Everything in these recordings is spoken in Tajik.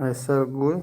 Айсар, гӯй.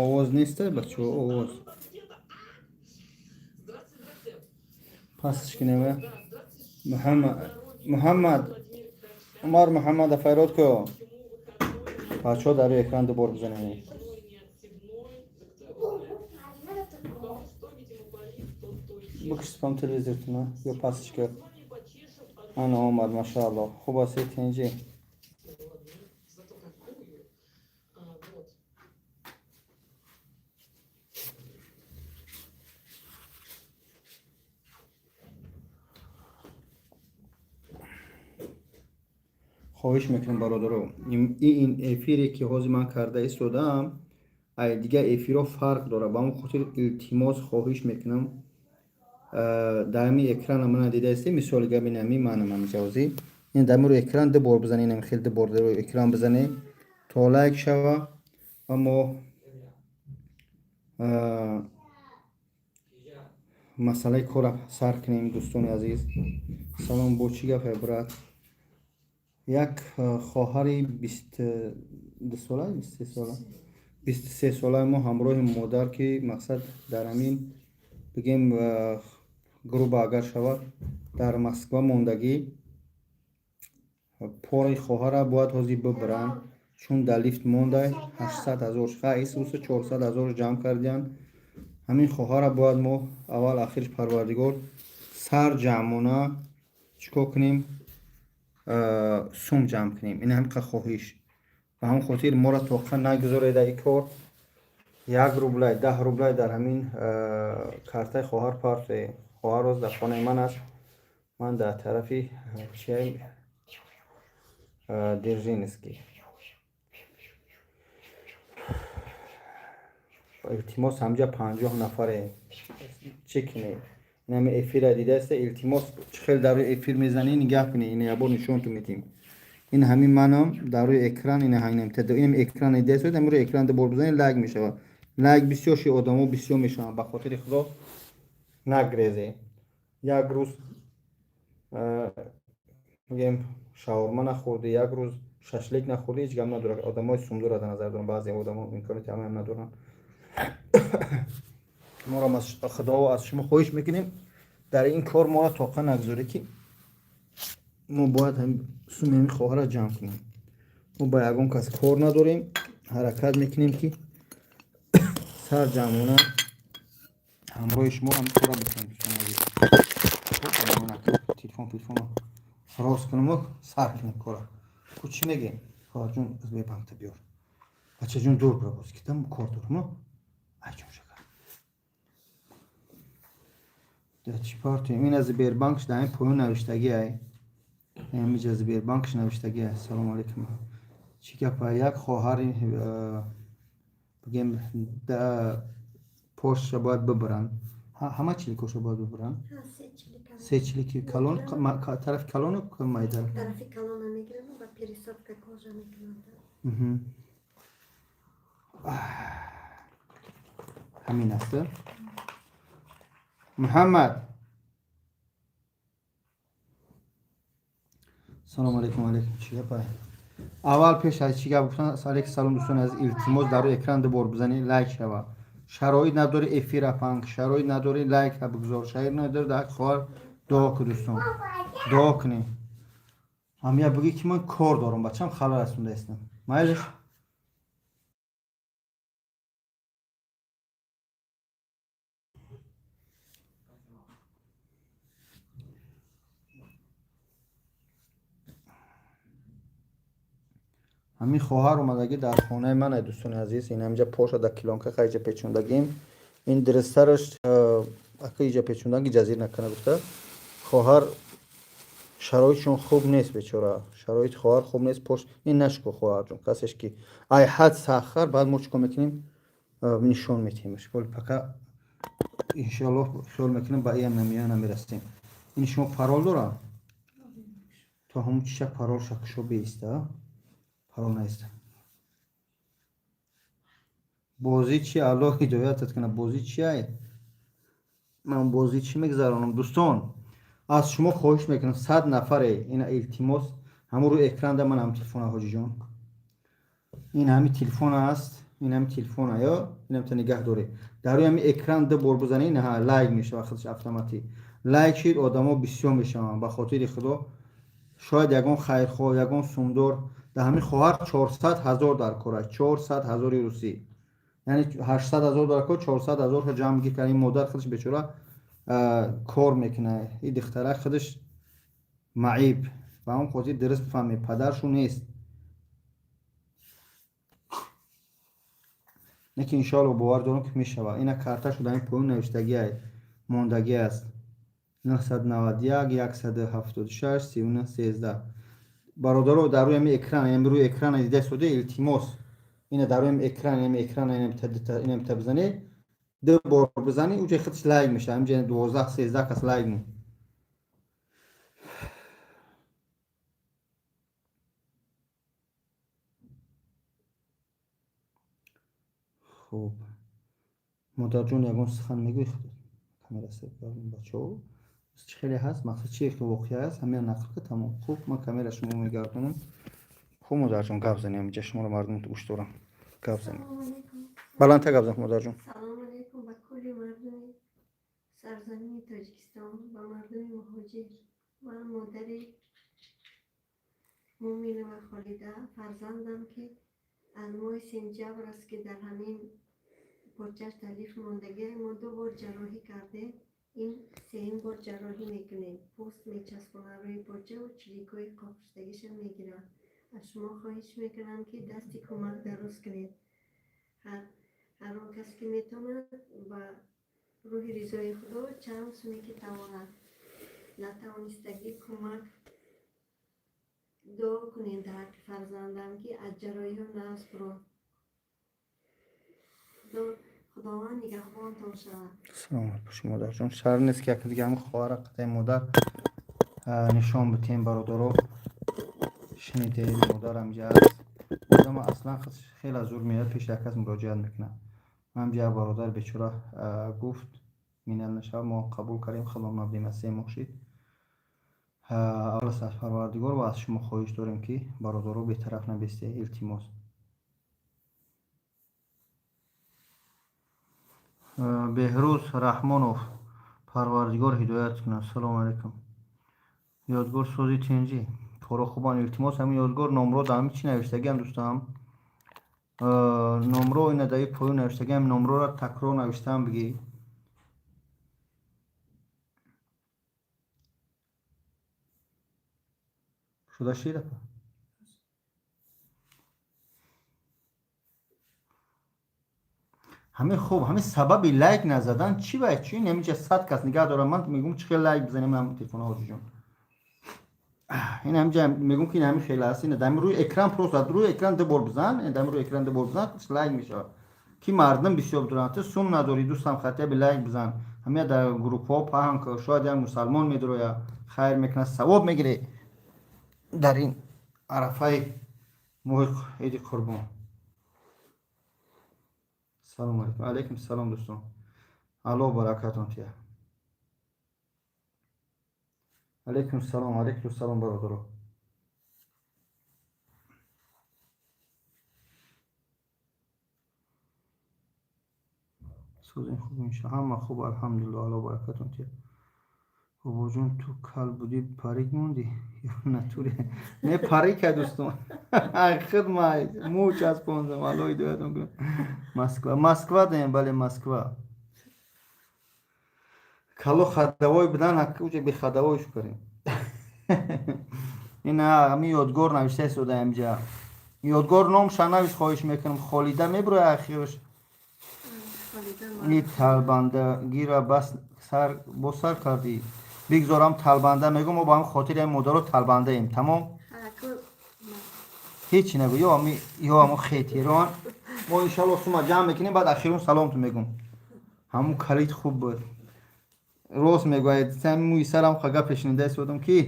Овоз неста, бачаҳо, овоз пастш кинева. Муҳаммад Умар, Муҳаммада файрод ку. Бачаҳо, дар рӯи экран дубор бизанед. Бикш спам телевизортуна ё пастш ки. Ана омад, машаалло. Хуб аст, тинҷӣ? Хоҳиш мекунам, бародаро, ин эфире, ки ҳозир ман карда истодаам, ай дигар эфирҳо фарқ дорад. Ба ҳамон хотир илтимос, хоҳиш мекунам, дар ҳамин экрана мана дидаистем, мисоли гап, ин ҳамин манам ҳамиҷавзӣ, ин дар рӯи экран ду бор бизанед, инам хел ду бор дар рӯи экран бизанед, то лайк шава ва мо масъалаи корра сар кунем. Дӯстони азиз, салом. Бо чӣ гапе, брат? Як хоҳари 22 сола, 23 сола, 23 солаи мо ҳамроҳи модар, ки мақсад дар ҳамин, бигем, грубо агар шавад, дар Москва мондагӣ, пори хоҳара бояд ҳозир бибаранд, чун дар лифт мондай. 800 000 исуса 400 000 ҷамъ кардиянд. Ҳамин хоҳара бояд мо аввал ахирш парвардигор сар ҷамъона чӣ кор кунем, сум ҷамъ кунем. Ин ҳамиқа хоҳиш. Ба ҳамон хотир моро тоқа нагузоред дар ин кор. 1 рублай, 10 рублай дар ҳамин картаи хоҳар партое. Хоҳар роз дар хонаи ман аст, ман дар тарафи чия, Дзержинский. Илтимос, ҳамҷа 50 нафаре, чӣ кунед? Инами эфира дидаста, илтимос, чӣ хел дар рӯи эфир мезанӣ, нигаҳ кунед. Ина ябор нишонтон медиҳем. Ин ҳамин манам дар рӯи экран, ина ҳамин экран дидаст, ҳамин рӯи экран дубор бизанед, лайк мешавад. Лайк бисёр ши, одамо бисёр мешаванд. Ба хотири Худо, нагрезе. Як рӯз, мегӯем, шаурма нахӯрдӣ, як рӯз шашлик нахӯрдӣ, ҳеҷ гап надорад. Одамои сумдура дар назар дорам, баъзе одамо имконияти ҳамаам надоранд. Моро аз Худо, аз шумо хоҳиш мекунем, дар ин кор моро тоқа нагузоред, ки мо бояд суми ҳамин хоҳара ҷамъ кунем. Мо ба ягон кас кор надорем, ҳаракат мекунем, ки сар ҷамъона ҳамроҳи шумо ҳамин кора бикунем. Дӯстони азиз, телефон, телефонро рост кунем, сар кунем кора. Ку чӣ мегем? Хоҳарҷон, бебанкта биёр. Бачаҷон, дур бира, боз китам кор дорам. Айҷон, шакар, чӣ партоем? Ин аз Сбербанкш дар ин поён навиштагӣ ай, ҳамиҷа Сбербанкш навиштагӣ ай. Салому алейкум. Чӣ гапа? Як хоҳари, бигем, поша бояд бибаранд. Ҳама чиликоша бояд бибаранд? Се чилики калон, тарафи калону майда? Тарафи калона мегиранд ва пересадка кожа мекунанд. Ҳамин аст. Муҳаммад, салому алейкум. Алейкум. Чӣ гапа? Аввал пеш аз чӣ гап гуфтан, алейкум салом, дӯстони азиз, илтимос, дар рӯи экран ду бор бизанӣ, лайк шава. Шароит надори, эфира панк, шароит надори, лайка бигузор, шароит надори, дар ҳаққи хоҳар дуо ку. Дӯстон, дуо кунем. Ҳамя бигӣ, ки ман кор дорам, бачам халал расонда истам, майлиш. Ҳамин хоҳар омадагӣ дар хонаи ман. Ай дӯстони азиз, ин ҳамҷа поша дар клеёнка хайҷа печондагим. Ин дирустараш ака иҷа печондаги, ҷазир накана гуфта. Хоҳар шароитшон хуб нест, бечора, шароити хоҳар хуб нест. Пош ин нашко, хоҳарҷон, касеш ки ай ҳад сахар, баъд мо чӣ кор мекунем, нишон метиҳем. Пока иншоаллоҳ хиёл мекунем, ба иам намия намерасем. Ин шумо парол дора, то ҳамун чиша парол шакшо беиста, парол наиста. Бозӣ чи? Аллоҳ ҳидоятат кунад. Бозӣ чи? Ай ман бозӣ чӣ мегузаронам? Дӯстон, аз шумо хоҳиш мекунам, 100 нафаре, ина илтимос, ҳамун рӯи экранда ман ҳам телефона, ҳоҷиҷон, ин ҳами телефон аст, ин ҳами телефона ё инамта нигаҳ доред, дар рӯи ҳами экран ду бор бизанед, ина лайк мешавад, худаш автоматӣ лайк шид, одамо бисёр мешаванд. Ба хотири Худо, шояд ягон хайрхоҳ, ягон сумдор. Дар ҳамин хоҳар 400 000 дар кор аст, 400 000-и русӣ, яъне 800 000 дар кор, 400 000 ҷамъ гир кард. Ин модар худаш бечора кор мекунад, ин духтара худаш маиб, ба ҳамон хотир дуруст бифаҳмед, падаршу нест. Лекин иншоалло бовар дорам, ки мешавад. Ина карташу дар ин поён навиштагиа мондагӣ аст: 991 176 39 13. Бародаро, дар рӯи ҳами экран, ами рӯи экрана дида истода, илтимос, ина дар рӯи ҳами экран, ами экрана инамта бизанед, ду бор бизанед, уҷа худаш лайк мешавад. Ҳамҷа 12, 13 кас лайк мон. Хуб, модарҷон, ягон сухан мегӯи худат? Камера бачаҳо чӣ хеле ҳаст, мақсад чи воқеа аст, ҳамин нақл ка, тамом. Хуб, ман камера шумо мегардонам. Хуб, модарҷон, гап занем, инҷа шуморо мардум гӯш дорам, гап занем. Баландтар гап зан, модарҷон. Салому алейкум ба кулли мардуми сарзамини Тоҷикистон, ба мардуми муҳоҷир. Ман модари Муминова Холида, фарзандам, ки аз моҳи сентябр аст, ки дар ҳамин почаш талиф мондагӣ. Мо ду бор ҷарроҳӣ кардем, ин сеюм бор ҷарроҳӣ мекунем. Пӯст мечаспонад рӯи почаву чиликҳои қопуштагиша мегирад. Аз шумо хоҳиш мекунам, ки дасти кӯмак дароз кунед. Ҳар он кас ки метавонад, ба рӯҳи ризои Худо чанд суме ки тавонад, натавонистагӣ кӯмак, дуо кунед дар ҳаққи фарзандам, ки аз ҷарроҳиҳо нағз бурод. Худованд нигаҳбонтон шавад. Саломат бошӣ, модарҷон. Шарм нест, ки яке дига ҳамин хоҳара қатъи модар нишон битем. Бародаро, шунидед, модарам ҷа аст. Одама аслан хеле зур меояд, пеши як кас муроҷиат мекунад. Ман ҷа бародар бечора гуфт, миннат нашавад, мо қабул кардем, худо набдем, аз 3 моҳ шид. Аввал аз Парвардигор ва аз шумо хоҳиш дорем, ки бародаро бетараф набесте, илтимос. Беҳрӯз Раҳмонов, Парвардигор ҳидоят кунад. Салому алайкум, Ёдгор. Сози, тинҷӣ, коро хубан? Илтимос, ҳамин Ёдгор, номро дар ҳамин чӣ навиштагиам, дӯстам, номро ина дар поён навиштагиам, номрора такрор навиштаам, бигӣ. Шуда шир, апа? Ҳамин хуб, ҳамин сабаби лайк назадан чӣ бай? Чӣ ҳаминҷа 100 кас нигаҳ дорам, ман мегӯм, чӣ хел лайк бизанем ҳам телефона, ҳоҷиҷон? Ин ҳамҷа мегӯм, ки ин ҳами хеле аст. Ин дами рӯи экран, просто рӯи экран ду бор бизан, дами рӯи экран ду бор бизан, лайк мешавад, ки мардум бисёр доранд. Ту сум надорӣ, дӯстам, хотя бы лайк бизан, ҳамя дар группҳо паҳн кар. Шояд як мусалмон медроя, хайр мекунад, савоб мегирӣ дар ин арафаи моҳи Иди Қурбон. Салому алайкум. Алайкум салом, дӯстон, Аллоҳ баракатон тия. Алайкум салом, алайкум салом, бародаро. Созин, хуб иншо, ҳама хуб, алҳамдулилло, Аллоҳ баракатон тия. Бобоҷон, ту кал будӣ, парик мондӣ ё натуре? Не, парика, дӯстон, худ ма мӯ часпондам. Аллоҳ ҳидоятон кунад. Москва, Москва даем, бале, Москва. Кало ходовой будан, уҷа беходовой шу карем. Ина ҳами Ёдгор навишта истода инҷа. Ёдгор, номша навис, хоҳиш мекунам. Холида мебироя ахирш. И талбандагира бас сар бо сар кардӣ, бигзорам талбанда мегӯм. Мо ба ҳамин хотири ҳами модаро талбандаем, тамом. Ҳеч нагӯ, ё ами ё ҳамо хетерон. Мо иншалло сума ҷамъ мекунем, баъд ахирун саломту мегӯм. Ҳамун калид хуб буд, рост мегӯяд. Мӯи сарам хага пешнида истодам, ки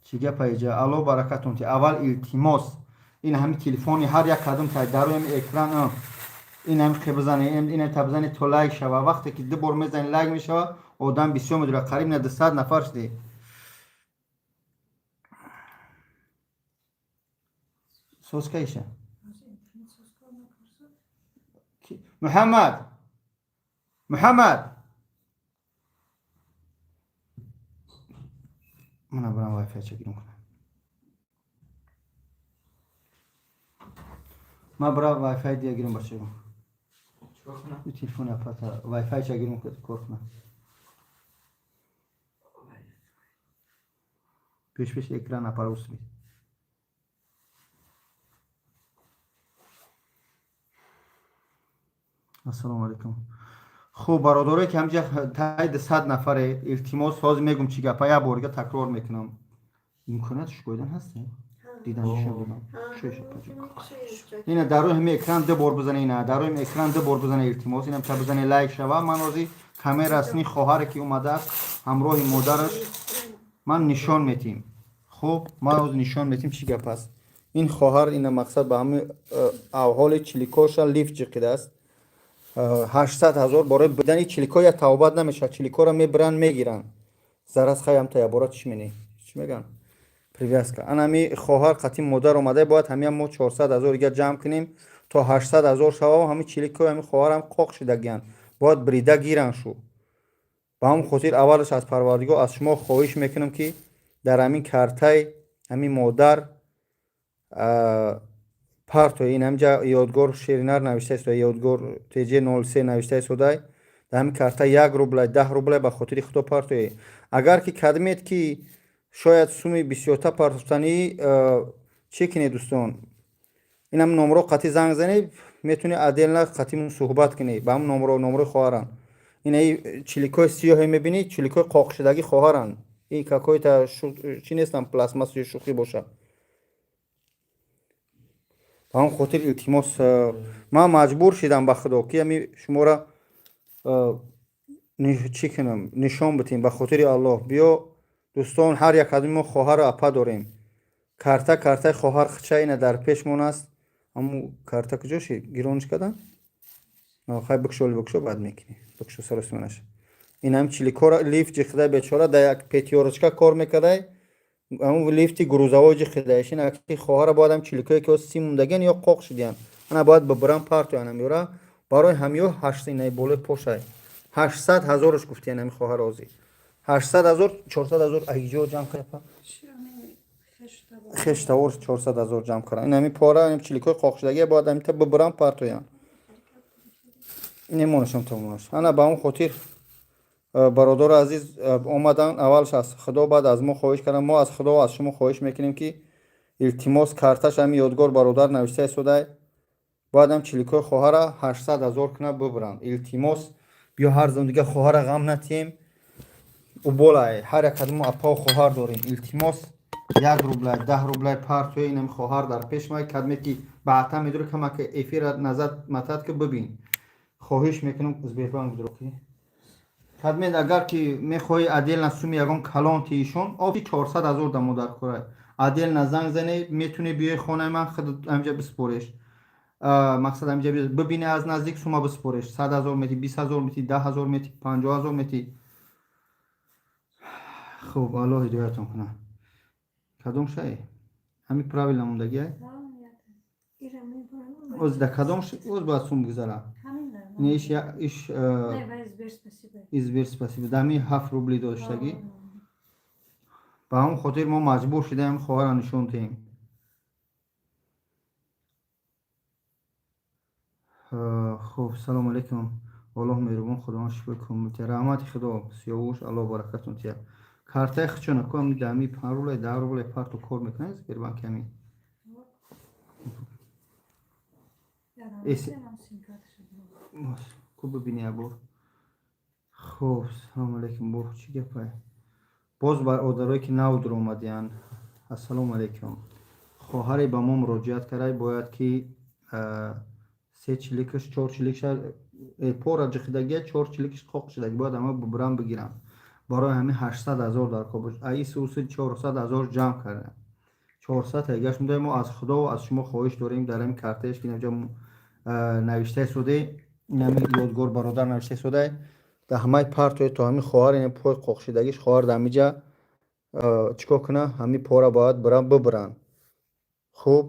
чӣ гапа иҷа. Алло баракатон ти. Аввал илтимос, ин ҳами телефони ҳар як кадом та дарои экран ин ҳами хе бизане, ин та бизане, то лайк шава. Вақте ки ду бор мезани, лайк мешава, одам бисёр медорад. Қариб на 200 нафар шуди. Соскаиша, Муҳаммад, Муҳаммад, мана барам вайфай ча гирум кунам. Ман бара вайфай дия гирум, бачаго. Телефони апата вайфай ча гирум, кор кунам. Пеш пеш экран апара усбид. Ассалому алайкум. Хуб, бародарое ки ҳамҷа таи 200 нафаре, илтимос, ҳозир мегум чӣ гапа, як бор дига такрор мекунам. Имконият шукоидан ҳаст, дидан шудам. Ина дар рӯи ҳами экран ду бор бизане, ина дар рӯи экран ду бор бизане, илтимос, инам та бизане, лайк шава. Ман ҳозир камера расмии хоҳаре ки омадааст ҳамроҳи модараш, ман нишон метим. Хуб, ман ҳозир нишон метим, чӣ гап аст. Ин хоҳар ина мақсад ба ҳами авҳоли чиликоша лифт ҷиқидааст. 800 000 бораи бидани чилико я тавбат намешавад. Чиликоро мебиранд, мегиранд зараз хаям та ябора чӣ менӣ, чӣ мегӯянд, привязка. Ана ҳами хоҳар қатъи модар омада, бояд ҳамиам мо 400 000 дига ҷамъ кунем, то 800 000 шава. Ҳами чиликои ҳами хоҳарам қоқ шидагиянд, бояд брида гиранд шу. Ба ҳамн хотир аввалаш аз Парвардигор аз шумо хоҳиш мекунам, ки дар ҳамин картаи ҳамин модар парто. Ин ҳамҷа Ёдгор Шеринар навишта истода, Ёдгор тж 03 навишта истодай. Дар ҳамин карта 1 рублай, 10 рублай, ба хотири Худо партое. Агар ки кадмед, ки шояд суми бисёрта партофтанӣ, чӣ кунед, дӯстон? Инам номро қатъи занг занед, метавонӣ отдельно қатъи суҳбат кунӣ ба ҳамн номро, номрои хоҳарам. Инаи чиликои сиёҳе мебинӣ, чиликои қоқшудагӣ хоҳаранд. И какой-то чӣ нестам, пластмасс ё шӯхӣ бошад. Ба ҳамн хотир илтимос, ман маҷбур шидам, ба Худо, ки ами шуморо чӣ кунам, нишон битем. Ба хотири Аллоҳ, биё, дӯстон, ҳар як аз мо хоҳару апа дорем. Карта, картаи хоҳар хича ина дар пешмон аст. Ҳамун карта куҷо шид? Гирониш кардам. Хай, бикшоли, бикшо, баъд мекунӣ, бикшо, саросима наша. Ин ҳам чиликора лифт ҷиқида, бечора дар як Пятёрочка кор мекардай, ҳамун лифти грузовой ҷиқидаеш. Ин аки хоҳара бояд ҳам чиликое ки сим мондагиан ё қоқ шудиян, ана бояд бибирам, партоян ҳамёра. Барои ҳамё ҳашт инаи болои пошай 800 000-ш гуфтиян. Ҳами хоҳар ҳозир 800 000, 400 000 аиҷо ҷамъ кард, хештавор 400 000 ҷамъ кардан. Ин ҳами пора чиликои қоқшудагия бояд ҳамита бибирам, партоян. Немонашам тамомаш. Ана ба он хотир, бародари азиз, омадан аввалш аз Худо, баъд аз мо хоҳиш кардам. Мо аз Худо, аз шумо хоҳиш мекунем, ки илтимос, карташ ҳами Ёдгор бародар навишта истодай, бояд ҳам чиликои хоҳара 800 000 куна, бибиранд. Илтимос, биё, ҳар зам дига хоҳара ғам натиҳем. Уболай ҳар як кадмо апау хоҳар дорем. Илтимос, 1 рублай, 10 рублай партоя. Инами хоҳар дар пеш май, кадме ки баъдта медури, камака эфира назад матад, ки бибин. Хоҳиш мекунам, Сбербанк дуроки кадмед. Агар ки мехоҳӣ отдельно суми ягон калон тиишон, офи 400 000 дамо дар кора, отдельно занг зане, метуни биёи хонаи ман, худ ҳамҷа биспореш. Мақсад, ҳамҷа бибини, аз наздик сума биспореш. 100 000 мети, 20 000 мети, 10 000 мети, 50 000 мети. Хуб, Аллоҳ ҳидоятон кунад. Кадом шай ҳами правильно мондагиай? Оз да кадом оз бояд сум гузара? Не, иш иш Сбер спасибо дами 7 рубли доштагӣ. Ба ҳамон хотир мо маҷбур шудаем хоҳара нишон диҳем. Хуб, салому алейкум, Аллоҳ меҳрубон, Худованд шифои комил тия. Раҳмати Худо, Сиёвуш, Аллоҳ баракатон тия. Картаи хичона ку, ами дами 5 рублай, 10 рублай парту кор мекунад Сбербанк ами? Ку бибини ябор. Хуб, салому алейкум. Бо чӣ гапай? Боз бар одарое ки нав дуромадиянд, ассалому алейкум. Хоҳаре ба мо муроҷиат кардай, бояд ки се чиликаш, чор чиликша пора ҷихидагия, чор чиликаш қоқ шудаги, бояд ама бубурам бигирам. Барои ҳамин 800 000 дар кор бош. Аиси уси 400 000 ҷамъ кардам, 400 тагаш мудай. Мо аз Худо аз шумо хоҳиш дорем, дар ҳамин картаеш ки инҷа навиштаи соде, инами Ёдгор бародар навиштаи содай, дар ҳамаи партои то ҳамин хоҳар, ин пой қоқшидагиш, хоҳар дар ҳамиҷа чӣ кор куна? Ҳамин пора бояд биран бибиранд. Хуб,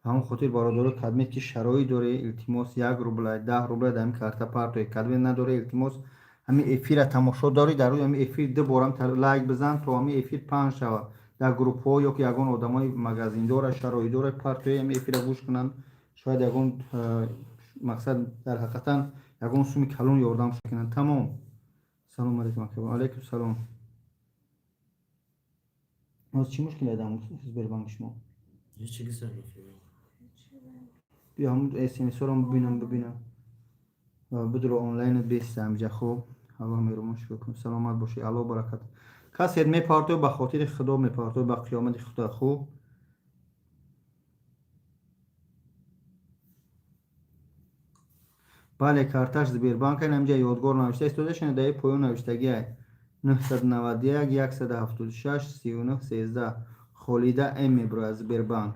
ба ҳамон хотир, бародаро, кадмед ки шароит доре, илтимос, 1 рублай, 10 рублай дар ҳамин карта партое. Кадмед надоре, илтимос, ҳамин эфира тамошо дорӣ, дар рӯи ҳамин эфир ду борам лайк бизан, то ҳамин эфир паҳн шавад дар группҳо, ё ки ягон одамои магазиндора, шароитдора партои, ҳамин эфира гӯш кунанд. Шояд ягон мақсад, дар ҳақиқатан ягон суми калон ёрдам кунанд. Тамом. Салому алейкум. Алейкум салом. Оз чӣ мушкиле дар Сбербанки шумо? Биё, ҳамун смсҳоро бибинам, бидро онлайн беста ҳамиҷа. Хуб, Аллоҳ меҳрубон, шукр кун. Саломат бошед, Аллоҳ баракат. Касе мепартои, ба хотири Худо мепартои, ба қиёмати Худо. Хуб. Бале, карташ Сбербанк, ҳамиҷа Ёдгор навишта истода шуна, даи поён навиштагиай: 991 176 39 13, Холида М меброяд, Сбербанк.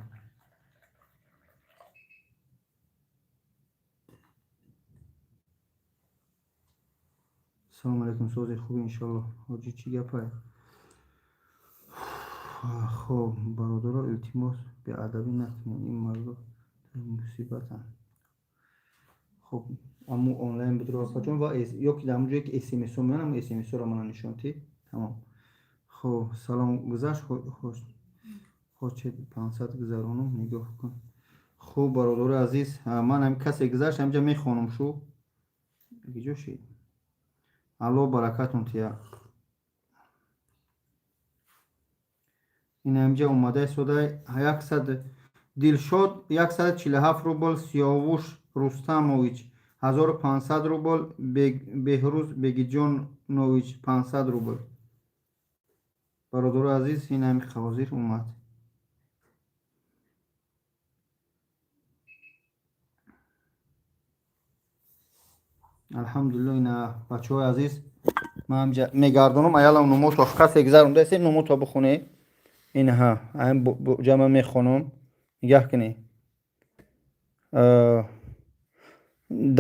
Салому алейкум, сози хуби, иншолло. Ҳоҷӣ, чӣ гапай? Хоб, бародаро, илтимос, беадабӣ накунед, ин мардо дар мусибатанд. Хуб, аммо онлайн бидро, апаҷон, ва ё ки дар ҳамон ҷое ки смсо меоян, ҳамон смсоро мана нишон тид. Тамом. Хуб, салом гузашт, хочет 500 гузаронум, нигоҳ кун. Хуб, бародари азиз, ман ҳамин касе гузашт, ҳаминҷа мехонам шу. Киҷо шид? Аллоҳ баракатон тия. Ин ҳаминҷа омада истода яксад Дилшод 147 рубл, Сиёвуш Рустамович 1500 рубл, Беҳрӯз Бегиҷонович 500 рубл. Бародари азиз, ин ҳами ҳозир омад. Алҳамдулилло, ина, бачаҳои азиз, ман ҳамҷа мегардонам аялам нумото. Касе гузарондасе, нумото бихоне. Инҳа ҷа ман мехонам, нигаҳ кунед.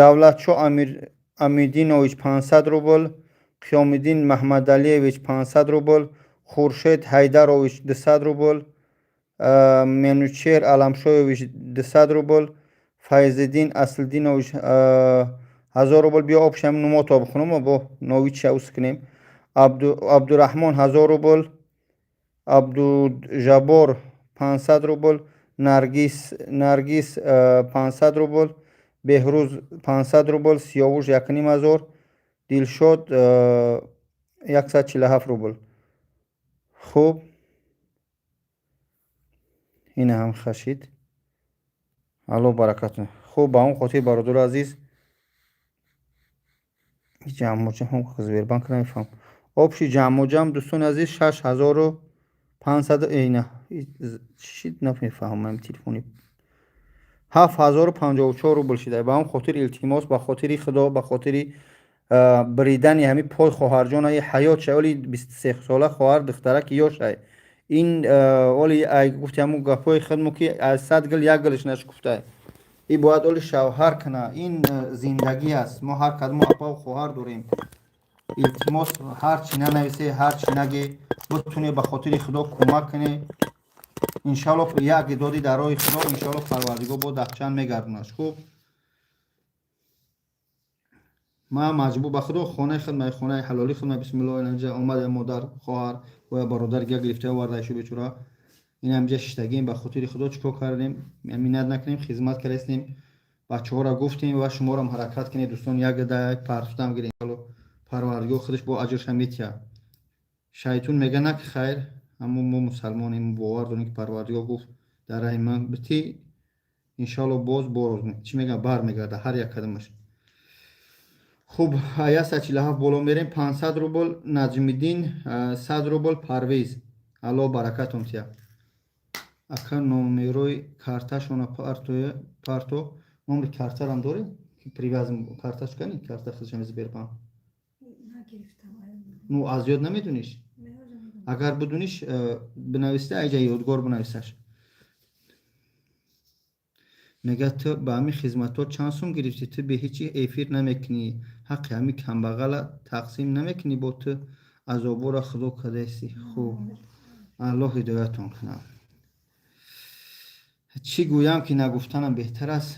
Давлатшо Амидинович 500 рубл, Қиёмиддин Маҳмадалиевич 500 рубл, Хуршед Ҳайдарович 200 рубл, Менучер Аламшоевич 200 рубл, Файзиддин Аслиддинович 1000 рубл. Биё, обшам нумото бихонам, бо новича ус кунем. Абдураҳмон 1000 рубл, Абдужабор 500 рубл, Наргиз 500 рубл, Беҳрӯз 500 рубл, Сиёвуш 1500, Дилшод 147 рубл. Хуб. Ина ҳам хашид. Алло, баракат. Хуб, ба он хотир, бародари азиз, ҷамъуҷам Сбербанк намефаҳмам. Общий ҷамъуҷам, дӯстони азиз, 6500, ина чӣ, намефаҳмам, телефони, 7054 рубл шида. Ба он хотир, илтимос, ба хотири Худо, ба хотири бридани ҳами пой хоҳарҷона, ҳаёт шай, оли 23 сола хоҳар, духтараки ёшай ин, оли гуфти ҳамун гапҳои худмо, ки аз 100 гил як гилш нашукуфтай, и бояд оли шавҳар кана. Ин зиндагӣ аст. Мо ҳар кадмо апаву хоҳар дорем. Илтимос, ҳар чӣ нанависе, ҳар чӣ наге, бутуне ба хотири Худо кӯмак куне. Иншалло, як доди дар роҳи Худо, иншалло, Парвардигор бо дахчанд мегардонаш. Хуб, ман маҷбур, ба Худо, хонаи худмай, хонаи ҳалоли худмай. Бисмилло, инҷа омада модар, хоҳар боя бародар гия гирифта оварда, шу бечора ин ҳамҷа шиштагим. Ба хотири Худо, чӣ кор кардем? Миннат накунем, хизмат кардастем, бачаҳоро гуфтем ва шуморам ҳаракат кунед, дӯстон, як да як партутам гирем. Парвардигор худаш бо аҷрша метиҳад. Шайтон мега на ки хайр, аммо мо мусалмонем, бовар дорем, ки Парвардигор гуфт: «Дар раҳи ман битӣ, иншоалло, боз чӣ мегӯям, бармегарда ҳар як қадамаш». Хуб, 147 боло мерем. 500 рубл Наҷмиддин, 100 рубл Парвиз. Алло, баракатон тия. Ака, номерои карташона парто. Номери картарам дорем, привязан карташ кани, карта худшам Сбербанк. Ну, аз ёд намедуниш? Агар бидуниш, бинависта, айҷа ёдгор бинависаш. Мега: «Ту ба ҳамин хизматҳо чанд сум гирифтӣ? Ту бе ҳечи эфир намекунӣ, ҳаққи ҳамин камбағала тақсим намекунӣ, бо ту азобора Худо кадаисӣ». Хуб, Аллоҳ ҳидоятон кунад. Чӣ гӯям, ки нагуфтанам беҳтар аст.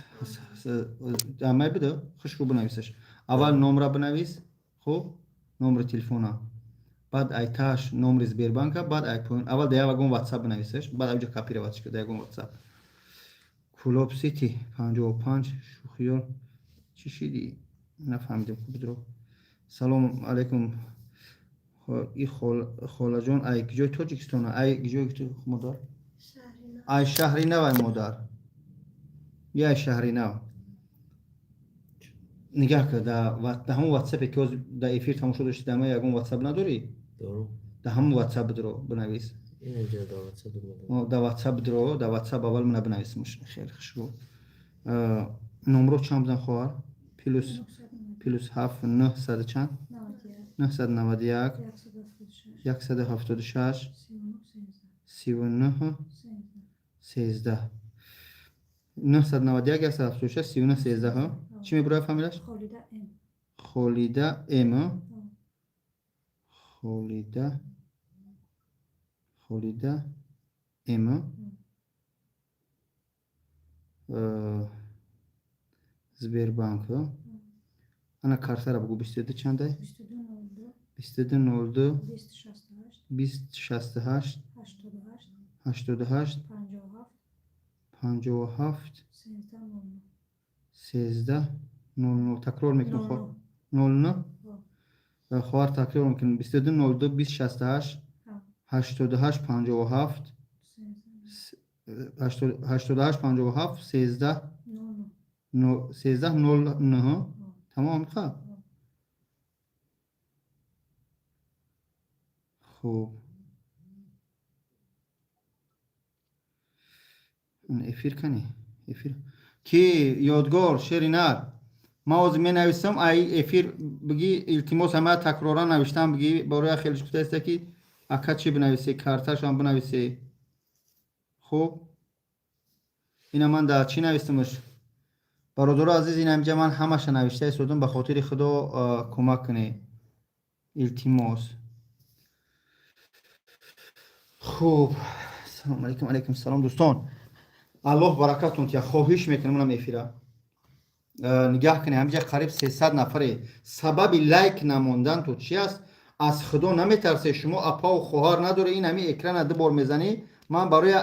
Амай бида, хушку бинависаш. Аввал номра бинавис, хуб, номри телефона, баъд айтааш номри Сбербанка, баъд ай поён. Аввал да ягон ватсап бинависаш, баъд авҷа копировать да ягон ватсап. Кулоб Сити 55 шӯхиёр, чӣ шидӣ, нафаҳмидем. Хуб, салому алайкум. И холаҷон, ай киҷои Тоҷикистона, ай киҷои модар? Ай шаҳри Нав, ай модар, я ай шаҳри Нав. Нигаҳ кар, да ҳамон ватсапе, ки ҳозир дар эфир тамошо дошти, дама ягон ватсап надорӣ? Да ҳамон ватсап бидро, бинавис. Да ватсап бидро, да ватсап аввал мана бинависмш. Хеле хушрӯ. Номро чанд будан, хоҳар? Плюс ҳафт, нӯҳсаду чанд? 991, 176, 39, 13. 991, 176, 39, 13. Чӣ мебурояд фамилияш? Холида М. Холида, Холида М. Сбербанк. Ана, картара бугу, 22 чандай? 22, 02, 20, 68, 88, 57, 13, 00. Такрор мекунем, 00. Хоҳар, такрор мекунем: 22, 02, 20, 68, 88, 57, 88, 57, 13, 13, 09. Тамом. Ха, хуб, эфир кани, эфир ки ёдгор шери нар. Ман ҳозир менависам, ай эфир бигӣ, илтимос, ҳама такроран навиштам, бигӣ, бороя хеле гуфтааста, ки ака, чӣ бинависе, карташам бинависе. Хуб, ина ман дар чӣ навистамаш, бародаро азиз? Ина инҷа ман ҳамаша навишта истодам. Ба хотири Худо кӯмак кунед, илтимос. Хуб, салому алайкум. Алайкум салом, дӯстон, Аллоҳ баракатон тия. Хоҳиш мекунам, унам эфира нигаҳ кунед. Ҳаминҷа қариб 300 нафаре. Сабаби лайк намондан ту чи аст? Аз Худо наметарсе? Шумо апаву хоҳар надоре? Ин ҳамин экрана ду бор мезанӣ. Ман барои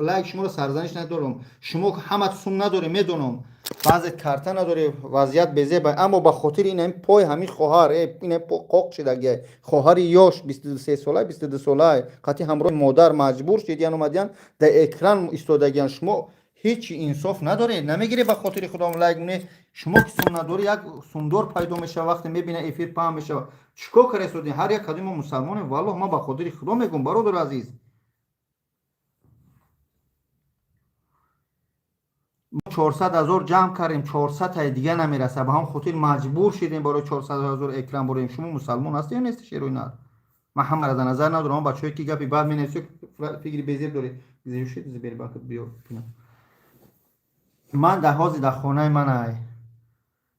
лайк шуморо сарзаниш надорам. Шумо ҳама сум надоре, медонам. Баъзе карта надорӣ, вазъият безеба, аммо ба хотири ин ҳамин пой, ҳамин хоҳар, ин қоқ шидагия, хоҳари ёш, 23 сола, 22 сола, қатъи ҳамроҳи модар маҷбур шидиян, омадиян, дар экран истодагиян. Шумо ҳеҷ инсоф надоред, намегиред. Ба хотири худо, лайк не. Шумо ки сум надорӣ, як сумдор пайдо мешава, вақте мебина, эфир паҳн мешава. Чӣ кор карда? Ҳар як кадои мо мусалмонем. Валлоҳ, ман ба хотири худо мегӯм, бародари азиз. 400 000 ҷамъ кардем, 400-таи дига намераса. Ба ҳам хотир маҷбур шидем, барои 400 000 экран борем. Шумо мусалмон ҳастед ё нести, шерои нар? Ман ҳамаро дар назар надорам. Бачаҳое ки гапи бад менависед, фикри безеб доред, биё. Ман дар ҳозир дар хонаи манай,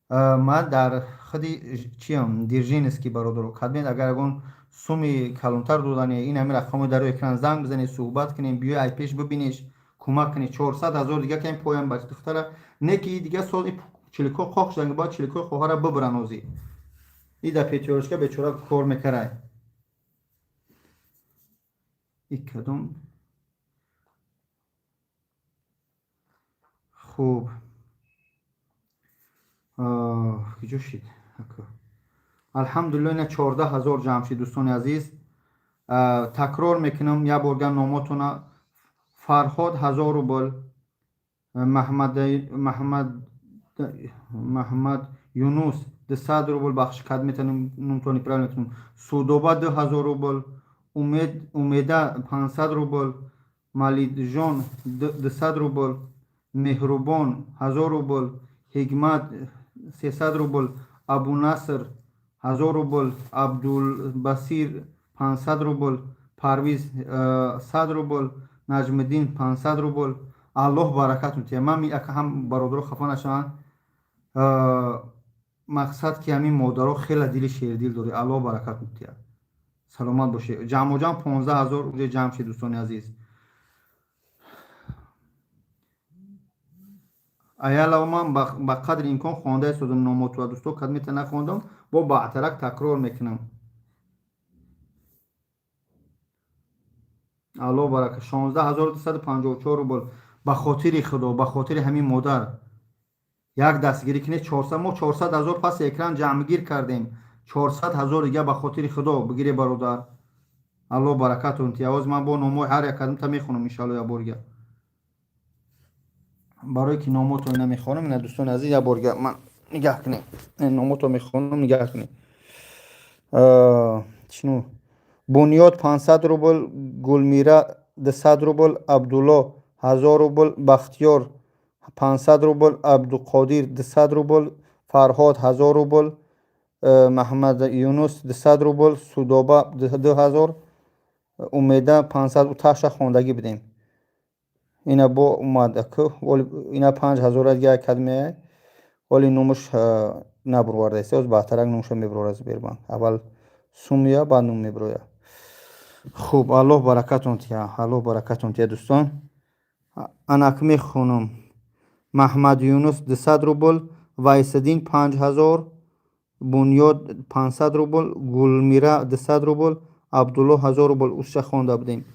ман дар худи чиям, Дзержинский. Бародаро, кадмед, агар ягон суми калонтар додане, ин ҳамин рақамҳои дар экран занг бизанед, суҳбат кунем, биёй, ай пеш бибинеш, кӯмак кунед. 400 000 дига кам поям ба духтара не, ки дига сол чилико қоқ шудан, бояд чиликои хоҳара бибиран. Озӣ и дар Пятёрочка бечора кор мекарай. И кадом? Хуб, киҷо шид? Алҳамдулилло, ина 14 000 ҷамъ шид. Дӯстони азиз, такрор мекунам як борга номотона: Фарҳод 1000 рубл, Маҳмад Юнус 200 рубл, бахши кад метавонем нумтони правильно метавонем, Судоба 2000 рубл, Умед, Умеда 500 рубл, Малидҷон 200 рубл, Меҳрубон 1000 рубл, Ҳикмат 300 рубл, Абунаср 1000 рубл, Абдулбасир 500 рубл, Парвиз 100 рубл, Наҷмиддин 500 рубл. Аллоҳ баракатон тия. Ман ҳам бародаро хафа нашаванд. Мақсад ки ҳамин модаро хеле дили шердил дорӣ. Аллоҳ баракатон тия, саломат бошед. Ҷамъоҷамъ 15 000 уже ҷамъ шид, дӯстони азиз. Аялава, ман ба қадри имкон хонда истодам номотуа. Дӯсто, кадмета нахондам, бо баътарак такрор мекунам. Аллоҳ барака. 16 254 рубл. Ба хотири худо, ба хотири ҳамин модар як дастгирӣ кунед. 400, мо 400 000 паси экран ҷамъгир кардем, 400 000 дига ба хотири худо бигире, бародар. Аллоҳ баракатон тия. Ҳозир ман бо номҳои ҳар як кадомта мехонам, иншалло, як борга. Барое ки номото ина мехонам, ина, дӯстони азиз, як борга ман нигаҳ кунем, номото мехонам, нигаҳ кунем. Чину Бунёд 500 рубл, Гулмира 200 рубл, Абдулло 1000 рубл, Бахтиёр 500 рубл, Абдуқодир 200 рубл, Фарҳод 1000 рубл, Маҳмад Юнус 200 рубл, Судоба 2000, Умеда 500. Таша хондагӣ будем. Ина бо омад, ина 5000 дига кадмеай, оли номуш набурвардаест. Оз баъдтарак номуша мебурорад Сбербанк. Аввал сумия, баъд ном мебурояд. Хуб, Аллоҳ баракатон тия, Аллоҳ баракатон тия, дӯстон. Анак мехонам: Маҳмад Юнус 200 рубл, Вайсиддин 5000, Бунёд 500 рубл, Гулмира 200 рубл, Абдулло 1000 рубл. Усша хонда будем.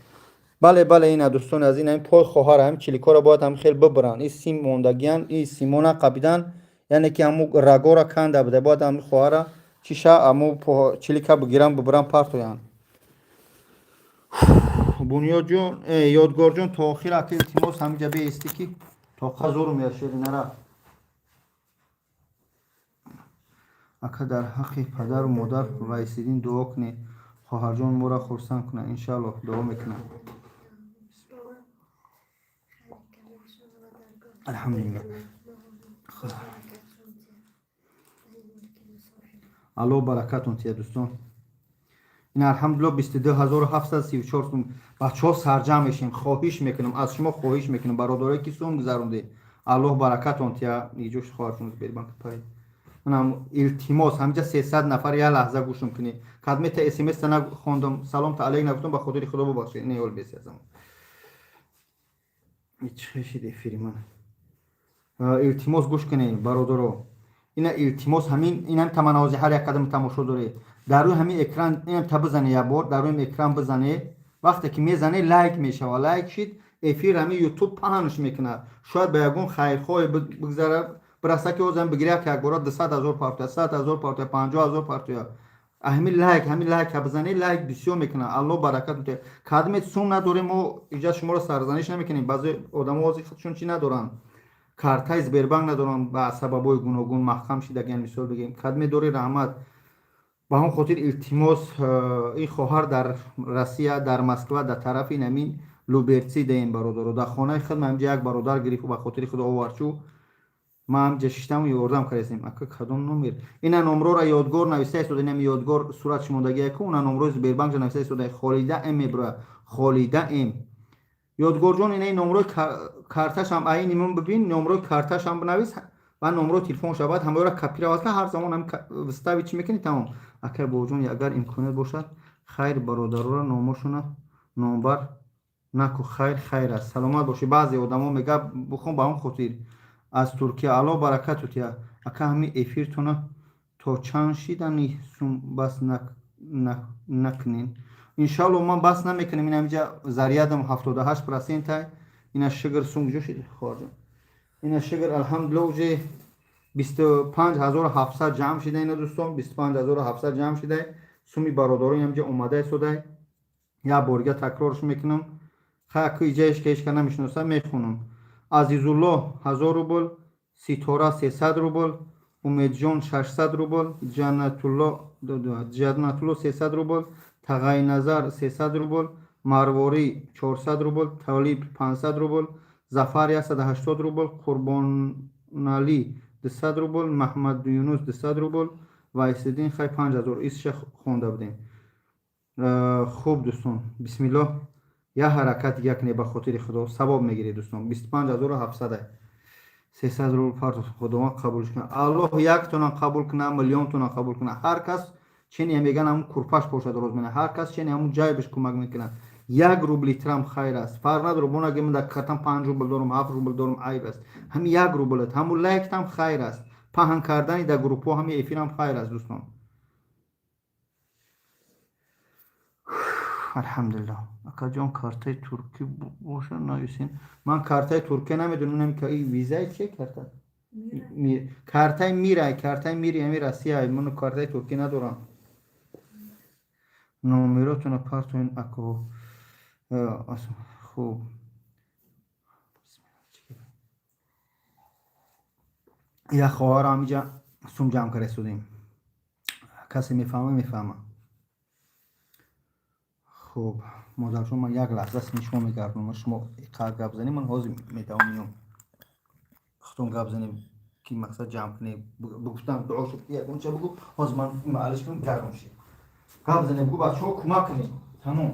Бале, бале, ина, дӯстони азиз, ин пой хоҳар, ҳамин чиликоро бояд ҳам хел бибиранд. И сим мондагиян, и симона қабидан, яъне ки ҳаму рагора канда буда. Бояд ҳами хоҳара чиша, ҳаму чилика бигиранд, бибиранд, партоянд. Бунёдҷон, Ёдгорҷон, то охир ака, илтимос, ҳамиҷа беистӣ, ки тоқа зуру меяшери нара. Ака, дар ҳаққи падару модар Вайсиддин дуо кунед, хоҳарҷон моро хурсанд кунад. Иншааллоҳ, дуо мекунам. Алҳамдулиллоҳ, Аллоҳ баракатон тия, дӯстон. Ин, алҳамдулиллоҳ, 22 734 сум. Бачаҳо, сарҷамъ мешем. Хоҳиш мекунам, аз шумо хоҳиш мекунам, бародарое ки сум гузарондед, Аллоҳ баракатон тия. Иҷош хоҳаршон Сбербанк пай. Манам илтимос, ҳамиҷа 300 нафар, як лаҳза гӯшам кунед. Кадмета смс нахондам, саломта алейк нагуфтам, ба хотири худо бубахшед. Не ол бесазам. Чӣ шид эфири ман? Илтимос, гӯш кунед, бародаро. Ина, илтимос, ҳамин инам таманаози ҳар як қадам тамошо доред дар рӯи ҳамин экран, инам та бизане, як бор дар рӯи экран бизане. Вақте ки мезане, лайк мешава. Лайк шид эфир, ҳамин Ютуб паҳнш мекунад. Шояд ба ягон хайрхоҳе бигзара. Бираса ки озам бигиря ки якбора 200 ҳазор партоя, 100 ҳазор партоя, 50 ҳазор партоя. Ҳамин лайк, ҳамин лайк бизанед, лайк бисёр мекунад. Аллоҳ баракат медиҳад. Кадме сум надорем, мо иҷа шуморо сарзаниш намекунем. Баъзе одамо ҳозир худшон чӣ надоранд, картаи Сбербанк надоранд, ба сабабҳои гуногун маҳкам шидагиан, мисол бигем. Кадме дори, раҳмат. Ба ҳамон хотир илтимос, ин хоҳар дар Россия, дар Москва, дар тарафи намин Люберцы даем, бародаро. Дар хонаи худ ман як бародар гирифт, ба хотири худо оварчу ман ҳамҷа шиштаму ёрдам кардастем. Ака, кадом номер? Ина номрора Ёдгор нависта истода, инам Ёдгор сурат шумодагия ку, уна номрои Сбербанк нависта истода, Холида М меброя, Холида М. Ёдгорҷон, ина номрои карташам ай нимон бибин, номрои карташам бинавис ва номрои телефонша, баъд ҳамаёра копировать кар, ҳар замон ҳам вставить чӣ мекунӣ, тамом. Ака бобоҷон, агар имконият бошад, хайр, бародарора номошона номбар наку, хайр хайр аст, саломат бошӣ. Баъзе одамо мега бухон, ба он хотир аз Туркия, Алло баракату тия. Ака, ҳами эфиртона то чанд шидани сум бас накунен? Иншалло, ман бас намекунем. Ин ҳамиҷа зарядам 78%. Ина шугр, сум куҷо шид, хоҳарҷон? Ина шугр, алҳамдулилла, уже 25 700 ҷамъ шида. Ина дӯстон, 25 700 ҷамъ шида. Суми бародарон ҳамҷа омада истода. Як борига такрорш мекунам. Хаку иҷаеш ки ҳеч ка намешиноса, мехонам. Азизулло 1000 рубл, Ситора 300 рубл, Умедҷон 600 рубл, Ҷаннатулло 300 рубл, Тағайназар 300 рубл, Марворӣ 400 рубл, Толиб 500 рубл, Зафар 180 рубл, Қурбоналӣ 200 рубл, Маҳмадюнус 200 рубл, Вайсиддин хай 5000 исша хонда будем. Хуб дӯстон, бисмиллоҳ, як ҳаракат як не, ба хотири Худо савоб мегиред, дӯстон. 25 700, 300 рубл партоф. Худованд қабулш кунад. Аллоҳ яктона қабул кунад, миллионтона қабул кунад. Ҳар кас чене меган, ҳамун курпаш бошад, роз мена. Ҳар кас чене ҳамун ҷайбаш кӯмак мекунад. Як рубли трам хайр аст, фарқ надорад. Бонаги ман дар картам 5 рубл дорам, 7 рубл дорам, айб аст. Ҳами як рублат, ҳамун лайктам хайр аст, паҳн кардани дар группҳо ҳами эфирам хайр аст, дӯстон. Алҳамдулиллоҳ. Акаҷон, картаи туркӣ боша, нависен. Ман картаи туркия намедонам, ки визаи чи карта, картаи мирай, картаи мири ҳами Россия. Ман картаи туркӣ надорам. Номеротона партоин, ако. Хуб, як хоҳар ҳамиҷа сум ҷамъ карда истодем. Касе мефаҳма, мефаҳма. Хуб, модарҷон, ман як лаҳза сини шумо мегардонам. Шумо иқар гап занем, ман ҳозир метавонам меём. Худтон гап занем, ки мақсад ҷамъ кунем. Бигуфтам, дуо шуд, ягонча бугу. Ҳозир ман маълиш кунам, гарм шид. Гап занем, бугу, бачаҳо кӯмак кунем, тамом.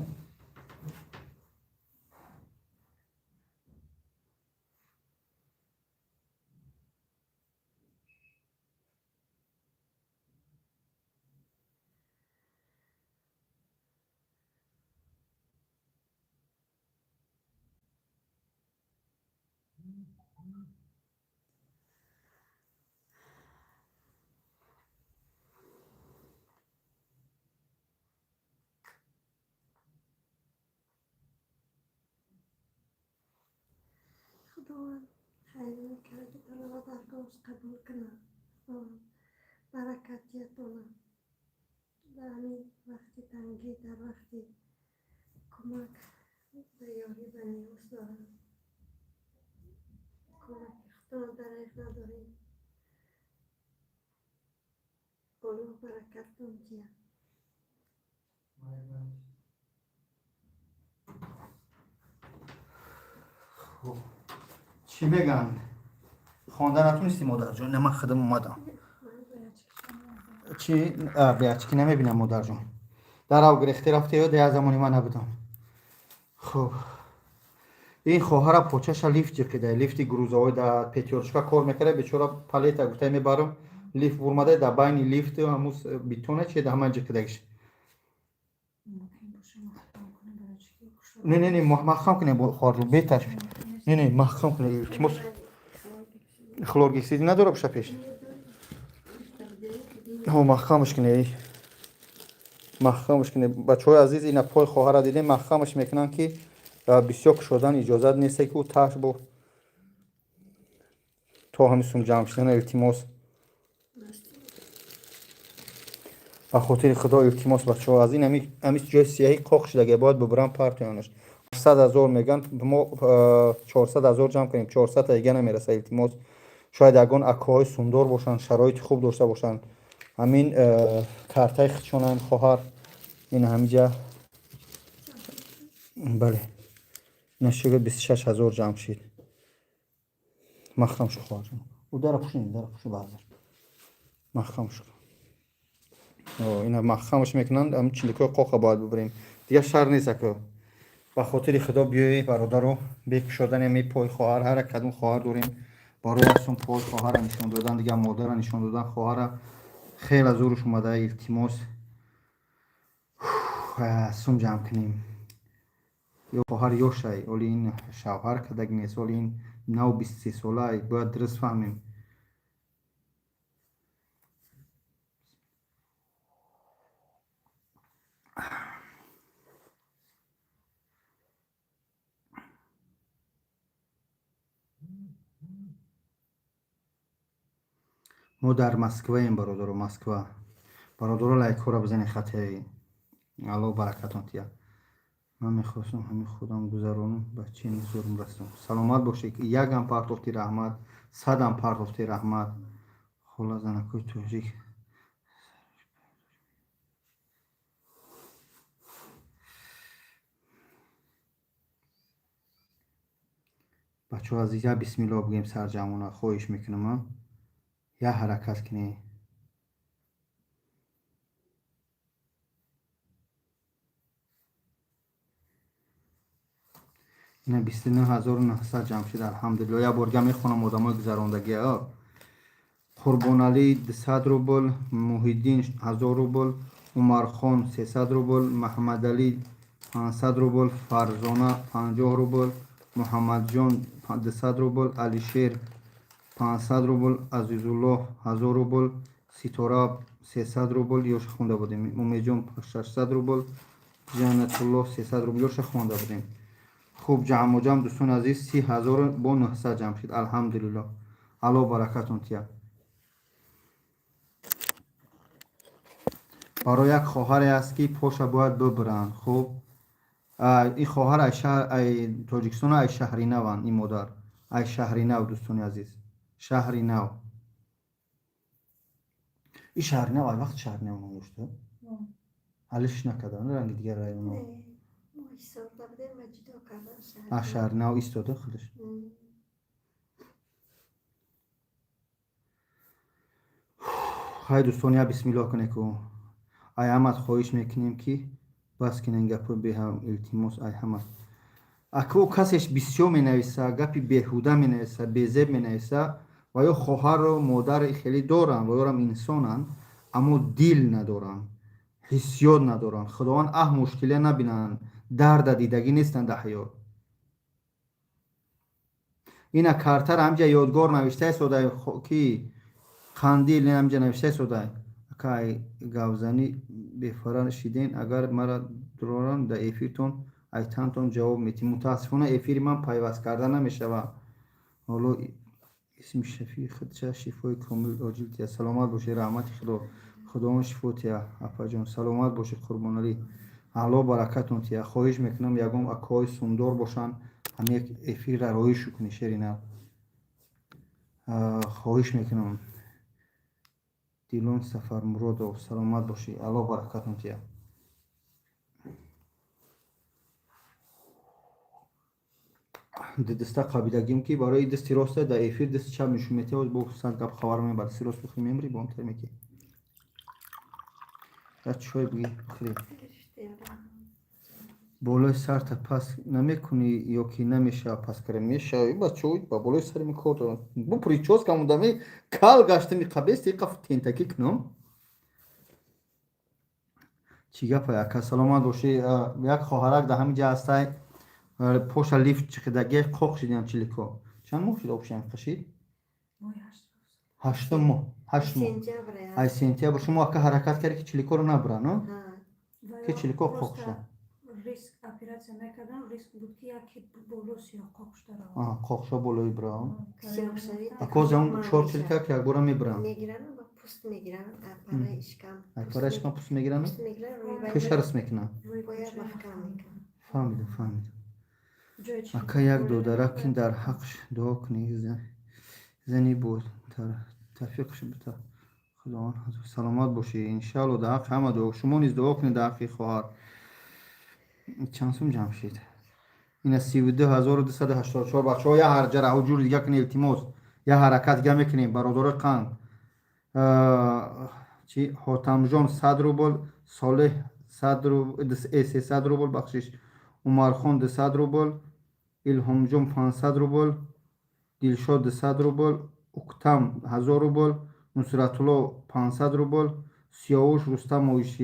Худованд хайр мекардатонро ва даргоҳаш қабул кунад. Худованд баракат диҳатона. Дар ҳамин вақти тангӣ, дар вақти кӯмак ба ёрӣ ба ниёз дорам. Кӯмаки худро дареғ надорем. Аллоҳ баракаттон диҳад. Хуб, чӣ мегӯянд? Хонда натунистӣ, модарҷон? Не, ман худам омадам. Чи беачки намебинам, модарҷон. Дарав гирехте рафте ё як замони ман набудам. Хуб, ин хоҳара почаша лифт ҷиқида, лифти грузовой да Пятёрочка кор мекарда, бечора. Палета гуфта мебарам, лифт бурмада, дар байни лифт ҳамун бетона чи да ҳама ҷиқидагиш. Не, не, не, маҳкам кунем, хоҳарҷон, беташ. Не, не, маҳкам кунем, илтимос. Хлоргексидин надора боша пеш? Ҳо, маҳкамаш кунед, маҳкамаш кунед, бачаҳои азиз. Ина пои хоҳара дидем, маҳкамаш мекунанд, ки бисёр кушодан иҷозат несте, ки ӯ тааш бо То ҳами сум ҷамъ шудана, илтимос, ба хотири Худо, илтимос, бачаҳо. Аз ин ҳами ҷои сиёҳӣ қоқ шудаге, бояд бубурам, партоянаш. 100 000 меган, мо 400 000 ҷамъ кунем, 400 дига намераса. Илтимос, шояд ягон акоҳои сумдор бошанд, шароити хуб дошта бошанд, ҳамин картаи худшонам, хоҳар, ин ҳамиҷа, бале, ина шугр, 26 000 ҷамъ шид. Маҳкам шу, хоҳарҷон, ӯ дара пушин, дара пушу, баъзар маҳкам шу. Ина маҳкамаш мекунанд, ҳамин чиликои қоқа бояд бубурем, дигар шар нест. Ако, ба хотири Худо, биёи, бародаро, бекушодани ҳами пои хоҳар. Ҳар як кадом хоҳар дорем, барои яксум пои хоҳара нишон додан, дигар модара нишон додан, хоҳара хеле зӯруш омада. Илтимос, сум ҷамъ кунем. Ё хоҳар ёшай, оли ин шавҳар кадаги нест, оли ин нав 23 солай, бояд дуруст фаҳмем. Мо дар Москваем, бародаро, Москва. Бародаро, лайкҳоро бизанед, хатаи Алло баракатон тия. Ман мехостам ҳамин худам гузаронам, ба чӣ зурм расам. Саломат бошед, якам партофти, раҳмат, садам партофти, раҳмат. Хола, занакои тоҷик. Бачаҳо азиз, я бисмилло бигӯем сарҷамъона, хоҳиш мекунам, я ҳаракат кунед. Ина 29 900 ҷамъ шуд, алҳамдулилло. Як борга мехонам одамои гузарондагиа. Қурбоналӣ 200 рубл, Муҳиддин 1000 рубл, Умархон 300 рубл, Маҳаммадалӣ 500 рубл, Фарзона 50 рубл, Муҳаммадҷон 200 рубл, Алишер 500 рубл, Азизуллоҳ 1000 рубл, Ситора 300 рубл, ёша хонда будем, Умедҷон 600 рубл, Ҷаннатуллоҳ 300 рубл, ёша хонда будем. Хуб, ҷамъуҷамъ, дӯстони азиз, 30 000 бо 900 ҷамъ шуд, алҳамдулилло. Алло баракатон тия. Барои як хоҳаре аст, ки поша бояд бибиранд. Хуб, ин хоҳар ай Тоҷикистон, ай Шаҳри Наванд, ин модар ай Шаҳри Нав, дӯстони азиз, Шаҳри Нав. Ин Шаҳри Нав ай вақт Шаҳри Нав ном дошта, алиш накардан ранги дигар районо? Шаҳри Нав истода худаш. Хай, дӯстон, я бисмиллоҳ кунед ку. Ай ҳамат хоҳиш мекунем, ки бас кунен гапҳои беҳам, илтимос, ай ҳамат. Аку касеш бисёр менависа, гапи беҳуда менависа, безеб менависа, ва ё хоҳару модари хеле доранд, ва ёрам инсонанд, аммо дил надоранд, ҳиссиёт надоранд. Худованд аҳ мушкилия набинанд, дарда дидагӣ нестанд дар ҳаёт. Ина картара ҳамҷа ёдгор навиштаи содай, ки қандил ҳамҷа навиштаи содай. Акай, гавзанӣ бефара шиден, агар мара дурорам дар эфиртон, айтантон ҷавоб метим. Мутаассифона, эфири ман пайваст карда намешавад ҳоло. Исми Шафии худша шифои комил оҷил тия. Саломат бошед, раҳмати Худо, Худованд шифо тия, апаҷон. Саломат бошед, Қурбоналӣ, Алло баракатон тия. Хоҳиш мекунам, ягон акоҳои сумдор бошанд, ҳам як эфирра роҳишу кунӣ, шерина, хоҳиш мекунам. Дилон Сафармуродов, саломат бошӣ, Алло баракатон тия. Даста қабидагим, ки барои дасти роста дар эфир дасти чап нишон метиҳад, бо сад гап хабар мебар. Дасти рост бихӯри, мемри, бо он меки. Як чой биги, бихӯри. Болои сарта пас намекунӣ ё ки намешава пас кара? Мешава, бачо, ба болои сари ми кор дорам. Бу прическа мудами кал гаштами, қабести қаф тентакӣ кунам. Чӣ гапа, ака? Саломат бошӣ. Як хоҳарак дар ҳамин ҷа ҳастай, поша лифт чиқидаги, қоқ шидиам, чилико. Чанд моҳ шуд обшиам қашид? Ҳаштум моҳ, 8 моҳ. Ай сентябр шумо, ака, ҳаракат карди, ки чиликоро набуранд, ки чилико қоқ шуда. Риск операция мекардан, риск буд, ки яке боло сиёҳ қоқ шуда равад. Қоқша болои бирам. Сиёҳшавӣ. Акози он чор чилика ки якбора мебирам. Мегиранд ва пӯст мегиранд, параи ишкам. Параи ишкам пӯст мегиранд. Пӯст мегиранд, рӯи вай. Пеша рис мекунанд. Бояд маҳкам мекунанд. Фаҳмидам, фаҳмидам. Ака, як додарак дар ҳақш дуо кунӣ, зани бо тавфиқш бита, Худованд. Саломат бошӣ, иншаалло, дар ҳаққи ҳама дуо, шумо низ дуо кунед дар ҳаққи хоҳар. Чанд сум ҷамъ шид? Ина, 32 284. Бачаҳо, я ҳарҷара ҳуҷури дига кунед, илтимос, я ҳаракат дига мекунем, бародарои қанд. Чи, Ҳотамҷон 100 рубл, Солеҳ 300 рубл, бахшиш, Умархон 200 рубл, Илҳомҷон 500 рубл, Дилшод 200 рубл, Уктам 1000 рубл, Нусратулло 500 рубл, Сиёвуш Рустамович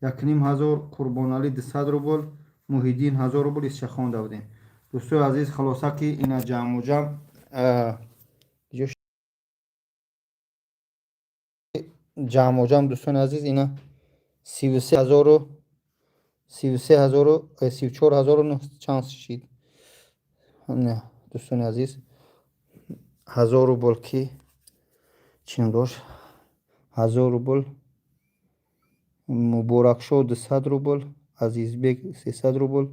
1500, Қурбоналӣ 200 рубл, Муҳиддин 1000 рубл. Исша хонда будем, дӯстои азиз. Хулоса, ки ина ҷамъу ҷамъ ҷамъу ҷамъ, дӯстони азиз, ина 33 ҳазору 33 ҳазору 34 ҳазору чанд шид, дӯстони азиз. 1000 рубл ки чин дошт, 1000 рубл. Муборакшо 200 рубл, Азизбек 300 рубл,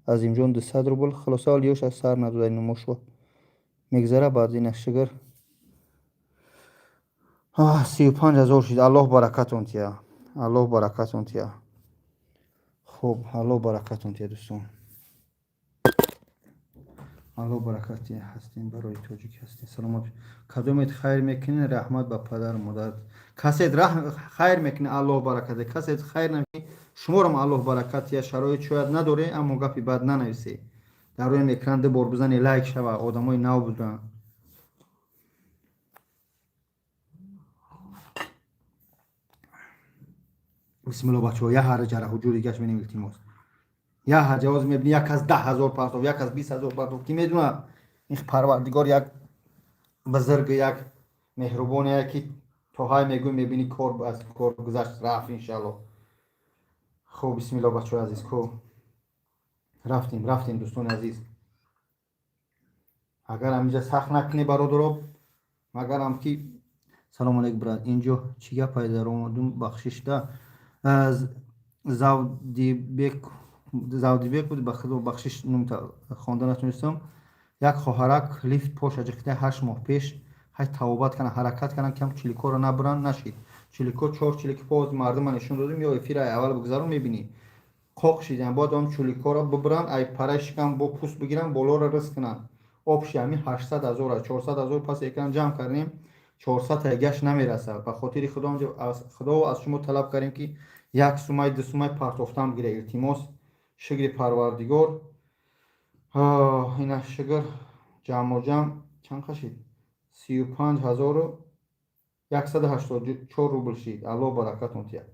Азимҷон 200 рубл. Хулоса, ҳолиёш аз сар надода, нумошо мегзара. Баъд ина, шукр, 35 000 шид. Аллоҳ баракатон тия, Аллоҳ баракатон тия. Хуб, Аллоҳ баракатон тия, дӯстон, Аллоҳ баракат тия. Ҳастем, барои тоҷик ҳастем. Саломат. Кадомет хайр мекунед, раҳмат ба падару модар. Касет хайр мекунед, Аллоҳ баракат. Касет хайр намекунед, шуморам Аллоҳ баракат тия. Шароит шояд надоре, аммо гапи бад нанависе. Дар рӯи экран ду бор бизане, лайк шава, одамои нав буданд. Бисмилло, бачаҳо, як ҳараҷара ҳуҷури гашт менем, илтимос. Як ҳаҷавоз мебини, як аз 10 000 партов, як аз 20 000 партов. Ки медонад, ин Парвардигор як бузург, як меҳрубоне, ки то ҳай мегӯй, мебини, кор аз кор гузашт, рафт, иншаалло. Хуб, бисмилло, бачаҳои азиз, ку рафтем, рафтем, дӯстони азиз. Агар ҳаминҷа сахт накунӣ, бародаро, магарам ки. Салому алейкум, брат, инҷо чӣ гапае даромадум, бахшишда. Завдибек, Завдибек буд, ба худо, бахшиш, хонда натонистам. Як хоҳарак лифт поша ҷиқида 8 моҳ пеш, ҳай тавобат кана, ҳаракат кана, кам чиликоро набуранд, нашид. Чилико, чор чилики поз мардума нишон додем, ё эфира аввал бигзарон, мебинӣ, қоқ шидан. Бояд он чуликоро бибуранд, ай параи шикам бо пӯст бигиранд, болоро рис кунанд. Общий ҳамин 800 000, 400 000 пас экран ҷамъ кардем, 400 гашт намерасад. Ба хотири Худо, Худо аз шумо талаб кардем, ки як сумай, ду сумай партофтан бигира, илтимос. Шукри Парвардигор, ина, шукр, ҷамъу ҷамъ чанд қашид? 35 184 рубл шид. Аллоҳ баракатон тиҳад.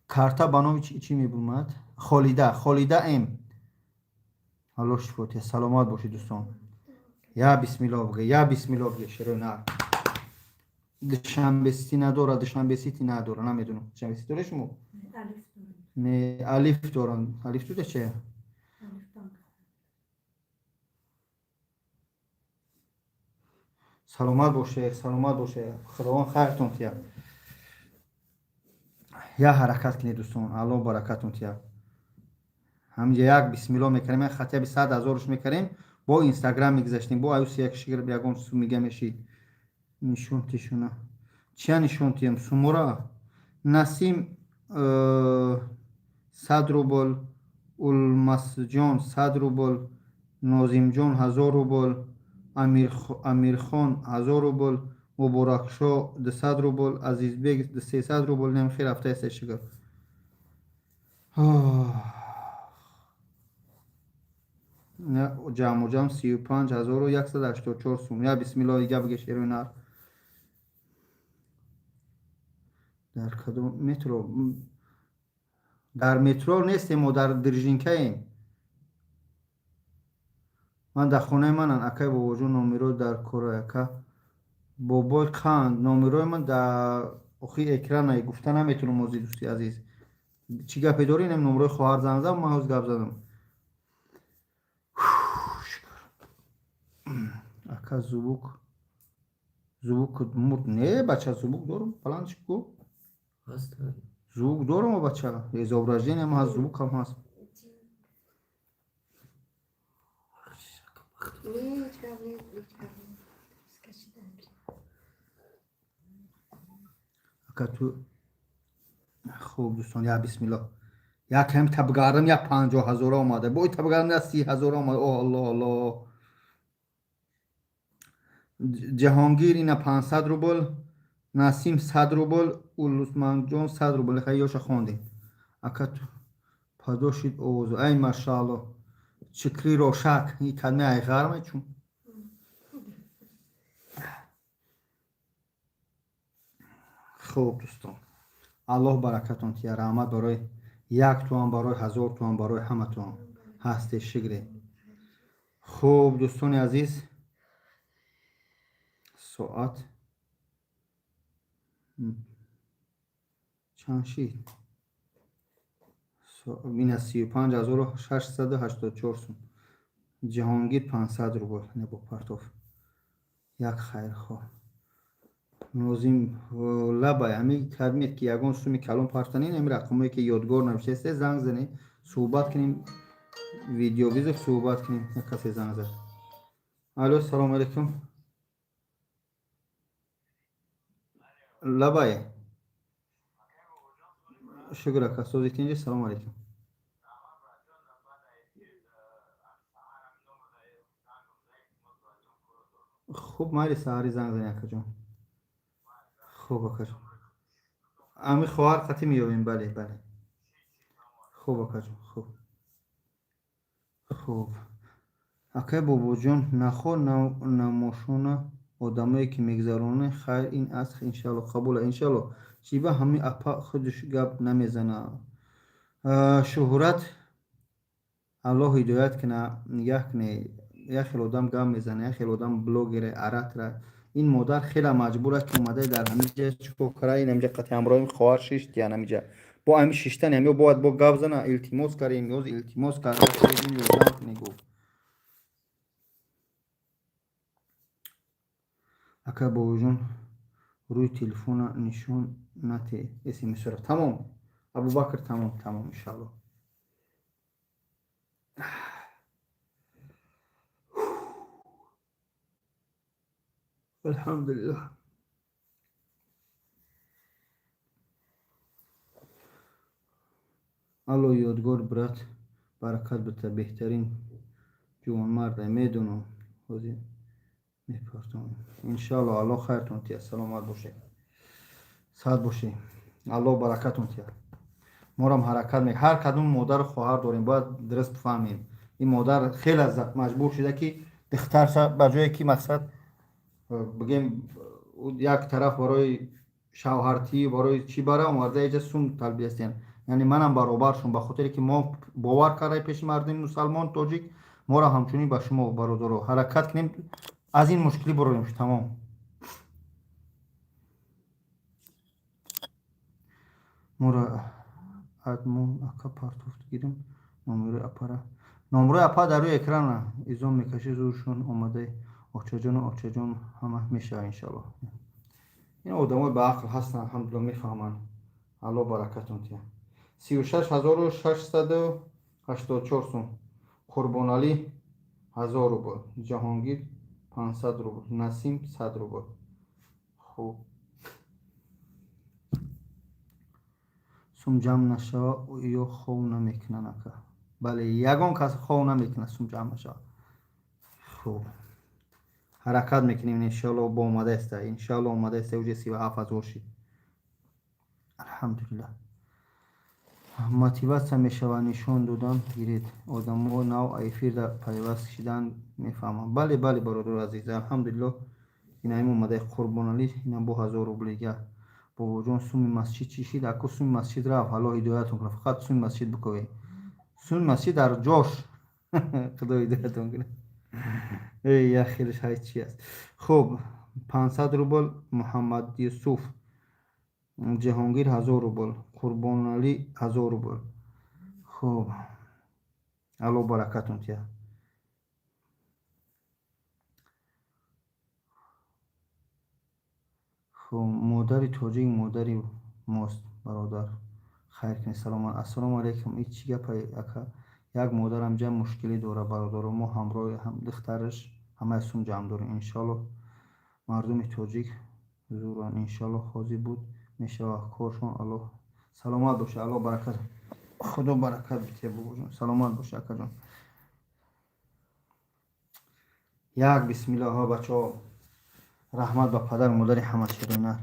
Карта ба номи чӣ мебумад? Холида, Холида М. Аллоҳ шифо тиҳад. Саломат бошед, дӯстон. Я бисмилло бигӯ, я бисмилло бигӯ, шерои нар. Душанбе Сити надорад, Душанбе Сити надора, намедонам. Душанбе Сити доред шумо? Не, Алиф доранд. Алиф туда че? Алиф банк. Саломат боше, саломат боше, Худованд хайртон тиҳад. Я ҳаракат кунед, дӯстон, Аллоҳ баракатон тиҳад. Ҳаминҷа як бисмилло мекардем, як хатяби 100 000-ш мекардем, бо Инстаграм мегузаштем, бо аюси як шигр ягон сумига мешид. Нишон тишуна, чия нишон тиям сумура? Насим 100 рубл, Улмасҷон 100 рубл, Нозимҷон 1000 рубл, Амирхон 1000 рубл, Муборакшо 200 рубл, Азизбек 300 рубл. Нем хел рафтаест, шукр. Ҷамъу ҷамъ 35 184 сум. Я бисмилло дига бигеш, эрои нар. Дар кадом метро? Дар метро нестем, мо дар Дзержинкаем. Ман дар хонаи манам, акай Бобоҷон, номеро дар кора, ака Бобои қанд. Номерои ман дар охири экранае, гуфта наметавонам ҳозир, дӯсти азиз. Чӣ гапе дорӣ? Инам номрои хоҳар занг зад, ман ҳоз гап задам. Ака, звук, звук мурд. Не, бача, звук дорам, баланд ку. Звук дорам, бача, изображение ам ҳаст, звук ам ҳаст. Не, ҳеҷ гап не, ҳеҷ гап не. Скачидан. Ака, ту хуб. Дӯстон, я бисмиллоҳ, як ҳам табгардам, як 50 000 омада, бой табгардам, як 30 000 омада. О алло, алло! Ҷаҳонгир ина 500 рубл, Насим 100 рубл, Улусманҷон 100 рубл. Хай, ёша хондем. Ака, ту падо шид овозу. Ай машаалло, чикри рошак и кадме айғарме чун. Хуб, дӯстон, Аллоҳ баракатон тия. Раҳмат барои як туан, барои 1000 туан, барои ҳаматон ҳасте, шукре. Хуб, дӯстони азиз, соат чанд шид? Ина 35 684 сум. Ҷаҳонгир 500 рубл небо партоф. Як хайрхоҳ нозим лабай ҳами кардмед, ки ягон суми калон партанин, ҳами рақамое, ки ёдгор навиштаест, занг занед, суҳбат кунем, видеовызов суҳбат кунем. Як касе занг зад. Алло, салому алайкум. Лабай, шукр, ака, сози тинҷи. Салому алайкум. Хуб, майли, саҳари занг зани, акаҷон. Хуб, акаҷон, ами хоҳар қатӣ меёбем. Бале, бале, хуб, акаҷон, хуб, хуб. Акай Бобоҷон, нахо намошона одамое, ки мегзаронанд, хайр ин аст, иншалло қабула, иншалло. Чиба ҳами апа худаш гап намезана? Шуҳрат, Аллоҳ ҳидоят кина. Нигаҳ куне, як хел одам гап мезана, як хел одам блогере, оратора. Ин модар хеле маҷбур аст, ки омада дар ҳамиҷа чикор кара. Ин ҳамиҷа қати ҳамроҳим хоҳар шишт, ян ҳамиҷа бо ҳами шиштани ҳамиё бояд бо гап зана. Илтимос карем, ёз илтимос карда, ёрдам куне, гуфт. Ака Бобоҷон, рӯи телефона нишон нате смсро. Тамом, Абубакр, тамом, тамом, иншалло. Алҳамдулиллаҳ. Алло, Ёдгор, брат, баракат бита, беҳтарин ҷувонмарда. Медонам, ҳозир мепартом, иншалло. Аллоҳ хайртон тия, саломат бошед, саҳат бошед, Аллоҳ баракатон тия. Морам ҳаракат ме, ҳар кадом модару хоҳар дорем, бояд дуруст бифаҳмем. Ин модар хеле маҷбур шуда, ки духтарша ба ҷое, ки мақсад бигем, як тараф барои шавҳартӣ, барои чӣ бара омарда, иҷа сум талбиястиян. Яъне манам баробаршон, ба хотире ки мо бовар кардаи пеши мардуми мусалмон тоҷик, моро ҳамчунин ба шумо, бародаро, ҳаракат кунем, аз ин мушкилӣ бароем. Тамом. Моро адмон, ака, партофт гирем номерои апара. Номерои апа дар рӯи экрана. Изом мекаши, зуршон омадаи. Очаҷону очаҷон, ҳама мешава, иншалло. Ин одамои ба ақл ҳастанд, алҳамдулилла, мефаҳманд. Алло баракатон тия. 36 684 сум. Қурбоналӣ 1000 рубл, Ҷаҳонгир 500 рубл, Насим 100 рубл. Хуб, сум ҷамъ нашава, ё хов намекунанд, ака. Бале, ягон кас хов намекунад, сум ҷамъ нашава. Хуб, ҳаракат мекунем, иншалло. Бо омадаеста, иншалло, омадаеста, уже 37 000 шид, алҳамдулиллаҳ. Мотиватсия мешавад, нишон додан гиред. Одамо нав эфирда пайваст шидан мефаҳманд. Бале, бале, бародари азиз, алҳамдулиллоҳ. Инаим омадаи Қурбоналӣ, ина бо 1000 рубли дига. Бобоҷон, суми масҷид чӣ шид? Аку, суми масҷид рафт, Аллоҳ ҳидоятон кунад. Фақат суми масҷид биковед, суми масҷид дар ҷош. Худо ҳидоятон кунад. Эй, як хелеш ҳай чи аст. Хуб, 500 рубл Муҳаммад Юсуф. Ҷаҳонгир, 1000 рубл. Қурбоналӣ, 1000 рубл. Хуб, Алло баракатон тия. Хуб, модари тоҷик модари мост, бародар, хайр кунед, саломат. Ассалому алайкум. И чӣ гапай, ака? Як модарам ҷа мушкилӣ дорад, бародаро. Мо ҳамроҳи духтараш ҳамаи сум ҷамъ дорем, иншоалло. Мардуми тоҷик зуранд, иншоалло, ҳозир буд мешавад коршон. Алло саломат боша, Алло баракат, Худо баракат бития, бобоҷон. Саломат боша, акаҷон. Як бисмиллоҳ, бачаҳо. Раҳмат ба падару модари ҳама ширина.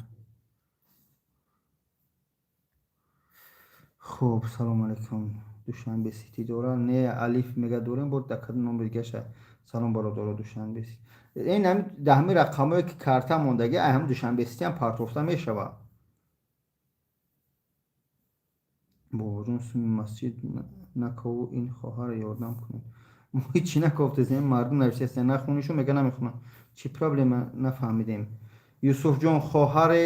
Хуб, салому алайкум. Душанбе Сити дора? Не, Алиф мега, дорем, бо дар номер дигаша. Салом, бародаро. Душанбе ин дар ҳамин рақамое ки карта мондагӣ, ай ҳам Душанбе Ситиам партофта мешавад. Бобоҷон, суми масҷид накову, ин хоҳарро ёрдам кунед. Мо ҳичи накофтесем, мардум навиштаст. Нахонишу мега, намехонам. Чӣ проблема, нафаҳмидем. Юсуфҷон, хоҳаре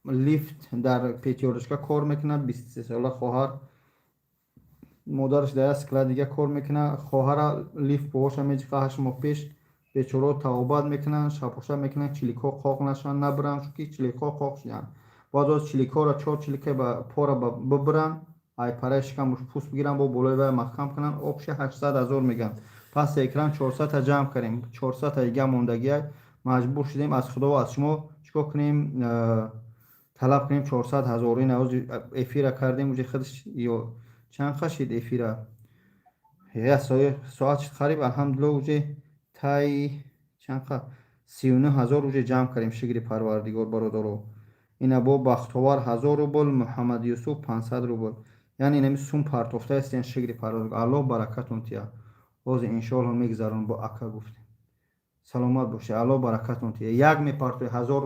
лифт дар Пятёрочка кор мекунад, 23 сола хоҳар. Модараш дар як склад дига кор мекунад. Хоҳара лифт поҳоша меҷиқа. 8 моҳ пеш бечорао таобат мекунанд, шабпоша мекунанд, чиликҳо қоқ нашаванд, набиранд, чунки чиликҳо қоқ шуданд. Бояд оз чиликҳоро, чор чилика пора бибиранд, ай параи шикамуш пӯст бигиранд, бо болои вай маҳкам кунанд. Общий 800 000 мегӯянд. Пас экран 400-та ҷамъ кардем, 400-та дига мондагия. Маҷбур шудем аз Худо, аз шумо чикор кунем, талаб кунем 400 000. Ин эфира кардем, уҷа худаш ё чанд қашид эфира, як соат шуд қариб. Алҳамдулилло, уҷе тай чанд қа, 39 000 уҷе ҷамъ кардем, шукри Парвардигор, бародаро. Ина бо Бахтовар 1000 рубл, Муҳаммад Юсуф 500 рубл. Яъне инами сум партофта ҳастен, шукри Парвардигор. Аллоҳ баракатон тия. Ҳозир иншоалло мегзарон, бо ака гуфтем. Саломат бошед, Аллоҳ баракатон тия. Як мепартои ҳазор,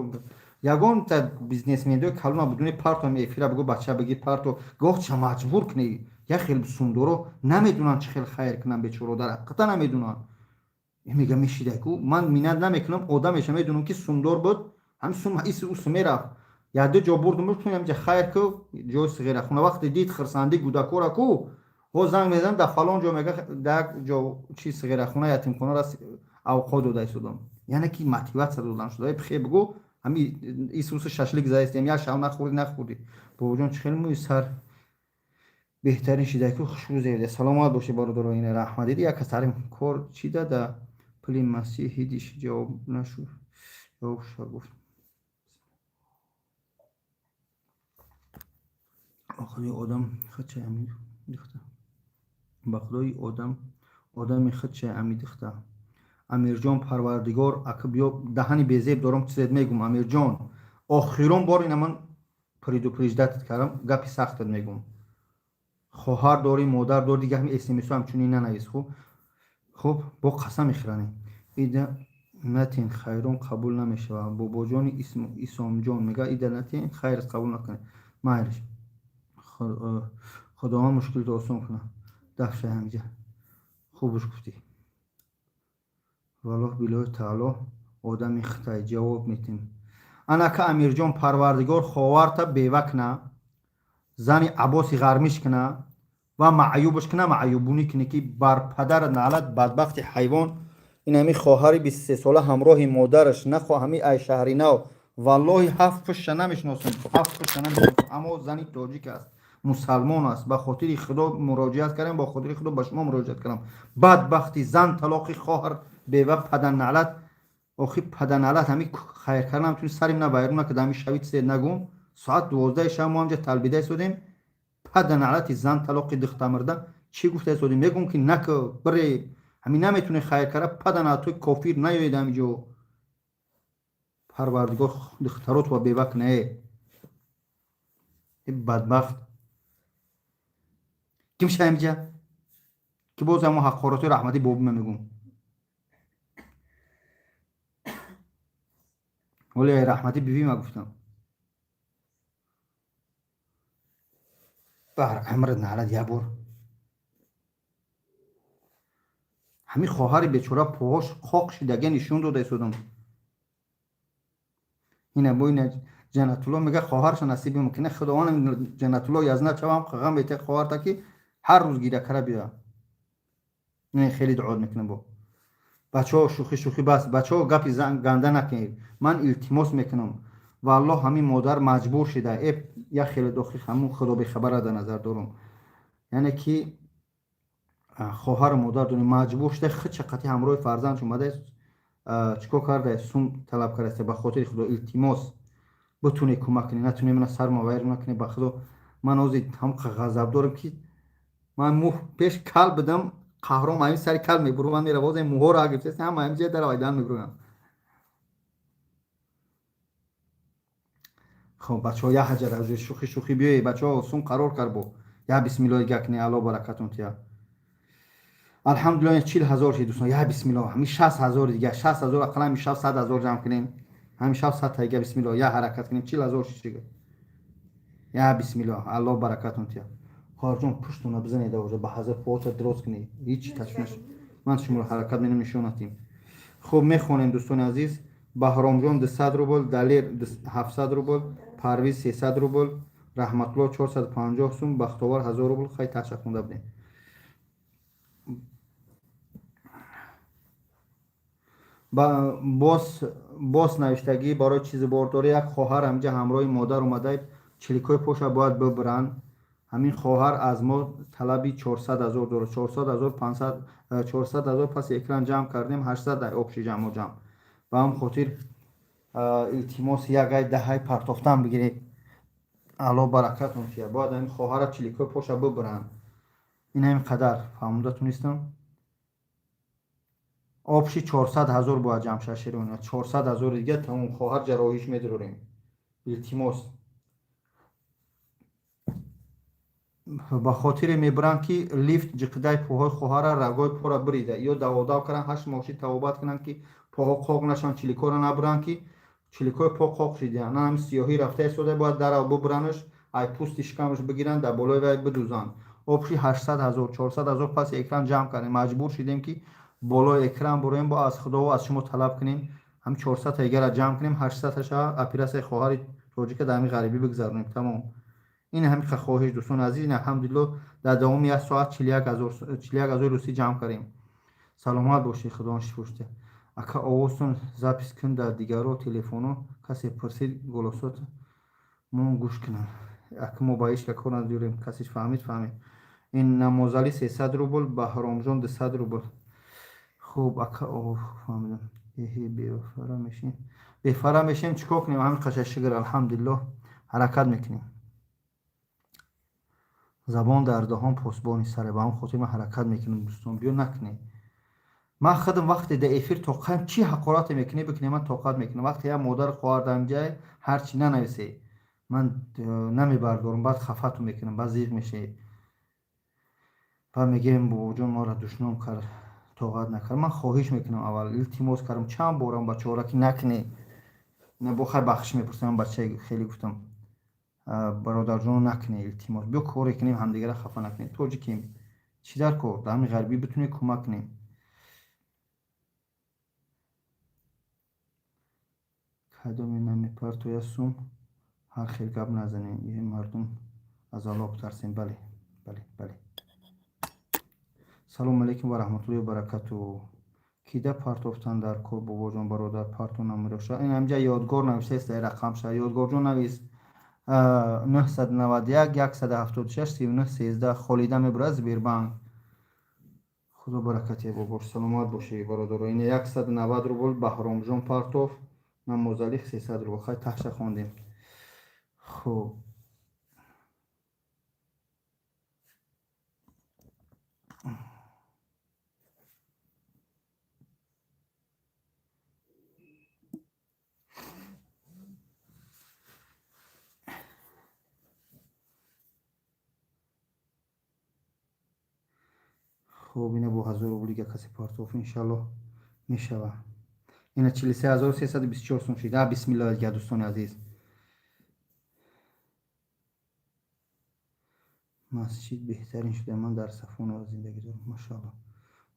ягонта бизнесмендои калона будуни партом эфира, бигӯ, бача, бигир, парто. Гоҳ ча маҷбур кунӣ. Як хел сумдоро намедонанд чӣ хел хайр кунанд, бечоро, дар ҳақиқата намедонанд. Мега мешидаку, ман миннат намекунам одамеша, медонам ки сумдор буд, ҳами сум ис ус мерафт. Якду ҷо бурдум, ҳамҷа хайр ку, ҷои сиғирахона. Вақте дид хирсандӣ гудакора ку, ҳо занг мезанам, дар фалон ҷо, мега, дар як ҷо чи сиғирахона, ятимхонара авқот дода истодам. Яъне ки мотивация додан шуда. Пхе, бигӯ, ҳами исуси шашлик заистем, як шаб нахӯрдӣ, нахӯрдӣ. Бобоҷон, чӣ хеле мӯи сар беҳтарин шидаку, хушрӯ зевда. Саломат бошед, бародаро. Ина раҳмат. Диди, як кас кор чӣ дада, пули масҷид ҳидиш ҷавоб нашуд, ҷавоб шуд, гуфт. Ба худои одам худча ами дихта, ба худои одам одами худча ами дихта. Амирҷон, Парвардигор, ака, биё, даҳани безеб дорам, чизет мегум. Амирҷон, охирон бор ина ман предупреждать кардам, гапи сахтат мегум. Хоҳар дорӣ, модар дорӣ, дига ҳами смсо ҳамчунин нанавис. Хуб, хуб, бо қасам мехӯранӣ. Ида натин, хайрон қабул намешавад. Бобоҷони Исомҷон мега, ида натин, хайр қабул накунед, майлиш. Худованд мушкилто осон кунад. Дафша ҳамиҷа хубуш гуфтӣ. Валлоҳ билоҳи таоло одами хитай ҷавоб метем. Анака, Амирҷон, Парвардигор ховарта бева куна, зани абоси ғармиш куна ва маъюбаш куна, маъюбунӣ кунӣ, ки бар падар наълат, бадбахти ҳайвон. Ин ҳами хоҳари 23 сола ҳамроҳи модараш нахо ҳами ай шаҳри нав. Валлоҳи, ҳафт пушта намешиносам, ҳафт пушта намешиносам, аммо зани тоҷик аст, мусалмон аст. Ба хотири Худо муроҷиат кардам, ба хотири Худо ба шумо муроҷиат кардам. Бадбахти зан талоқи хоҳар бева, паданалат, охи паданалат. Ҳами хайр кардан тун сарим на вайрон накарда, ҳами шави чизе нагум. Соат 12-и шаб мо ҳамҷа талбида истодем. Паданалати зан талоқи духтамирда чӣ гуфта истодем? Мегум ки нака бире, ҳами наметуни хайр карда, паданалат, туи кофир, наёед ҳамиҷо. Парвардигор духтарот ва бева кунае, бадбахт. Ким шаҳамиҷа ки боз ҳамо ҳаққоратои раҳматӣ бобима мегум. Оле раҳматӣ бибима гуфтам. Бар амр налат. Як бор ҳамин хоҳари бечора поҳош қоқ шидага нишон дода истодам. Ина бо ина Ҷаннатулло мега, хоҳарша насиби мекуна. Худованд Ҷаннатулло язна чавам ғам бете хоҳарта, ки ҳар рӯз гиря кара биёя. Не, хеле дуо мекунам. Бо бачаҳо шӯхӣ шӯхӣ бас, бачаҳо, гапи ганда накунед. Ман илтимос мекунам, валлоҳ, ҳамин модар маҷбур шида. Э, як хеле дохи ҳамун худо бехабара дар назар дорам, яъне ки хоҳару модар дорем, маҷбур шуда, хича қати ҳамроҳи фарзандш омада, чикор карда, сум талаб кардаста. Ба хотири Худо, илтимос, бутуне кӯмак кунед, натуне мана сарма вайрон накунед. Ба Худо, ман ҳозир ҳам ғазаб дорам, ки ман мӯ пеш кал будам, қаҳром ҳамин сари кал мебурам, ман меравоз мӯҳоро гирифтаст, ҳама ҳамин ҷая даравайдан мебурам. Хоб, бачаҳо, як ҳаҷара шӯхӣ шӯхӣ биёед, бачаҳо, сум қарор кард, бо я бисмиллоҳи гакне, Алло баракатон тия. Алҳамдулилла, 40 000 шид, дӯстон. Я бисмиллоҳ, ҳамин 60 000 дига, 60 000, ақалла ҳамин шаб 100 000 ҷамъ кунем, ҳамин шаб 100 та дига. Бисмиллоҳ, я ҳаракат кунем, 40 000 шид. Я бисмиллоҳ, Алло баракатон тия. Хоҳарҷон, пуштона бизанед, уже ба ҳазар пота дроз кунед, ҳеҷ ташвиш. Ман шуморо ҳаракат менам, нишонатим. Хуб, мехонем, дӯстони азиз. Баҳромҷон 200 рубл, Далер 700 рубл, Парвиз 300 рубл, Раҳматулло 450 сум, Бахтовар 1000 рубл. Хай, таша хонда будем. Боз навиштагӣ барои чизи бордорӣ. Як хоҳар ҳамҷа ҳамроҳи модар омада, чиликҳои поша бояд бибуранд. Ҳамин хоҳар аз мо талаби 400 000 дорад, 400 000, 400 000. Паси экран ҷамъ кардем, 800 общий ҷамъо ҷамъ. Ба ҳам хотир илтимос, якай даҳай партофтан бигиред. Алло баракатон тия. Бояд ҳамин хоҳара чиликҳои поша бибуранд. Ин ҳамин қадар фаҳмода тунистам. Общий 400 000 бояд ҷамъ шавад, шероина, 400 000 дига, тамом, хоҳар ҷарроҳиш медорем. Илтимос, ба хотире мебаранд, ки лифт ҷиқидаи поҳои хоҳара, рагои пора бирида ё даводав карданд, 8 моҳ шид, табобат кунанд, ки поҳо қоқ нашаванд, чиликҳоро набуранд, ки чиликҳои по қоқ шидианд. На, ҳамин сиёҳӣ рафта истода, бояд дарав бубуранаш, ай пӯсти шикамаш бигиранд, дар болои вай бидузанд. Общий 800 000, 400 000 паси экран ҷамъ кардем. Маҷбур шидем, ки болои экран буроем, бо аз Худову аз шумо талаб кунем, ҳамин 400 егара ҷамъ кунем, 800 таша оператсияи хоҳари тоҷика дар ҳамин ғарибӣ бигзаронем. Тамом, ин ҳамин хоҳиш, дӯстони азиз. Алҳамдулилло, дар давоми як соат 41 000 русӣ ҷамъ кардем. Саломат бошед, Худованд шифошта. Ака, овозтон запись кун, дар дигаро телефоно касе пурсид, голосот мон гӯш кунанд. Ака, мо ба ҳеҷ ка кор надорем, касеш фаҳмид, фаҳмид. Ин Намозалӣ 300 рубл, Баҳромҷон 200 рубл. Хуб, ака, фаҳмидам. Эҳе, бефара мешем, бефара мешем, чӣ кор кунем? Ҳамин қаша, шукр, алҳамдулиллоҳ, ҳаракат мекунем. Забон дар даҳон посбони саре, ба ҳамн хотир ман ҳаракат мекунам. Дӯстон, биё, накунед. Ман худам вақте дар эфир тоқат, чӣ ҳақорате мекунӣ, бикунӣ, ман тоқат мекунам. Вақте як модару хоҳар дар ҷай, ҳарчи нанависе, ман намебардорам, баъд хафату мекунам, баъд зиқ мешавед, баъд мегӯем, бобоҷон моро душном кард, тоқат накард. Ман хоҳиш мекунам, аввал илтимос кардам чанд борам бачаҳоро, ки накунед. Бо хай, бахшиш мепурсам, бачаи хеле гуфтам, бародарҷоно, накунед, илтимос, биё коре кунем, ҳамдигара хафа накунем. Тоҷикем, чӣ дар кор, дар ҳамин ғарибӣ битунем кӯмак кунем. Кадоме намепартояд сум, ҳар хел гап назанем, е мардум, аз Аллоҳ битарсем. Бале, бале, бале. Салому алайкум ва раҳматуллоҳи ва баракату. Кида партофтан дар кор, бобоҷон? Бародар, парто намероша. Ин ҳамҷа Ёдгор навиштааст, рақамша. Ёдгорҷон, навис: 991 176 39 13. Холида мебурад, Сбербанк. Худо баракате, бобош, саломат бошӣ, бародаро. Ин 190 рубл Баҳромҷон партоф, Намозалӣ 300 рубл. Хай, таҳша хондем. Хуб. Хуб, ина бо 1000 рубл дига касе партоф, иншаллоҳ мешава. Ина 43 324 сум шид. А, бисмиллоҳ, дига, дӯстони азиз. Масҷид беҳтарин шуда. Ман дар Сафонова зиндагӣ дорам, машаалло.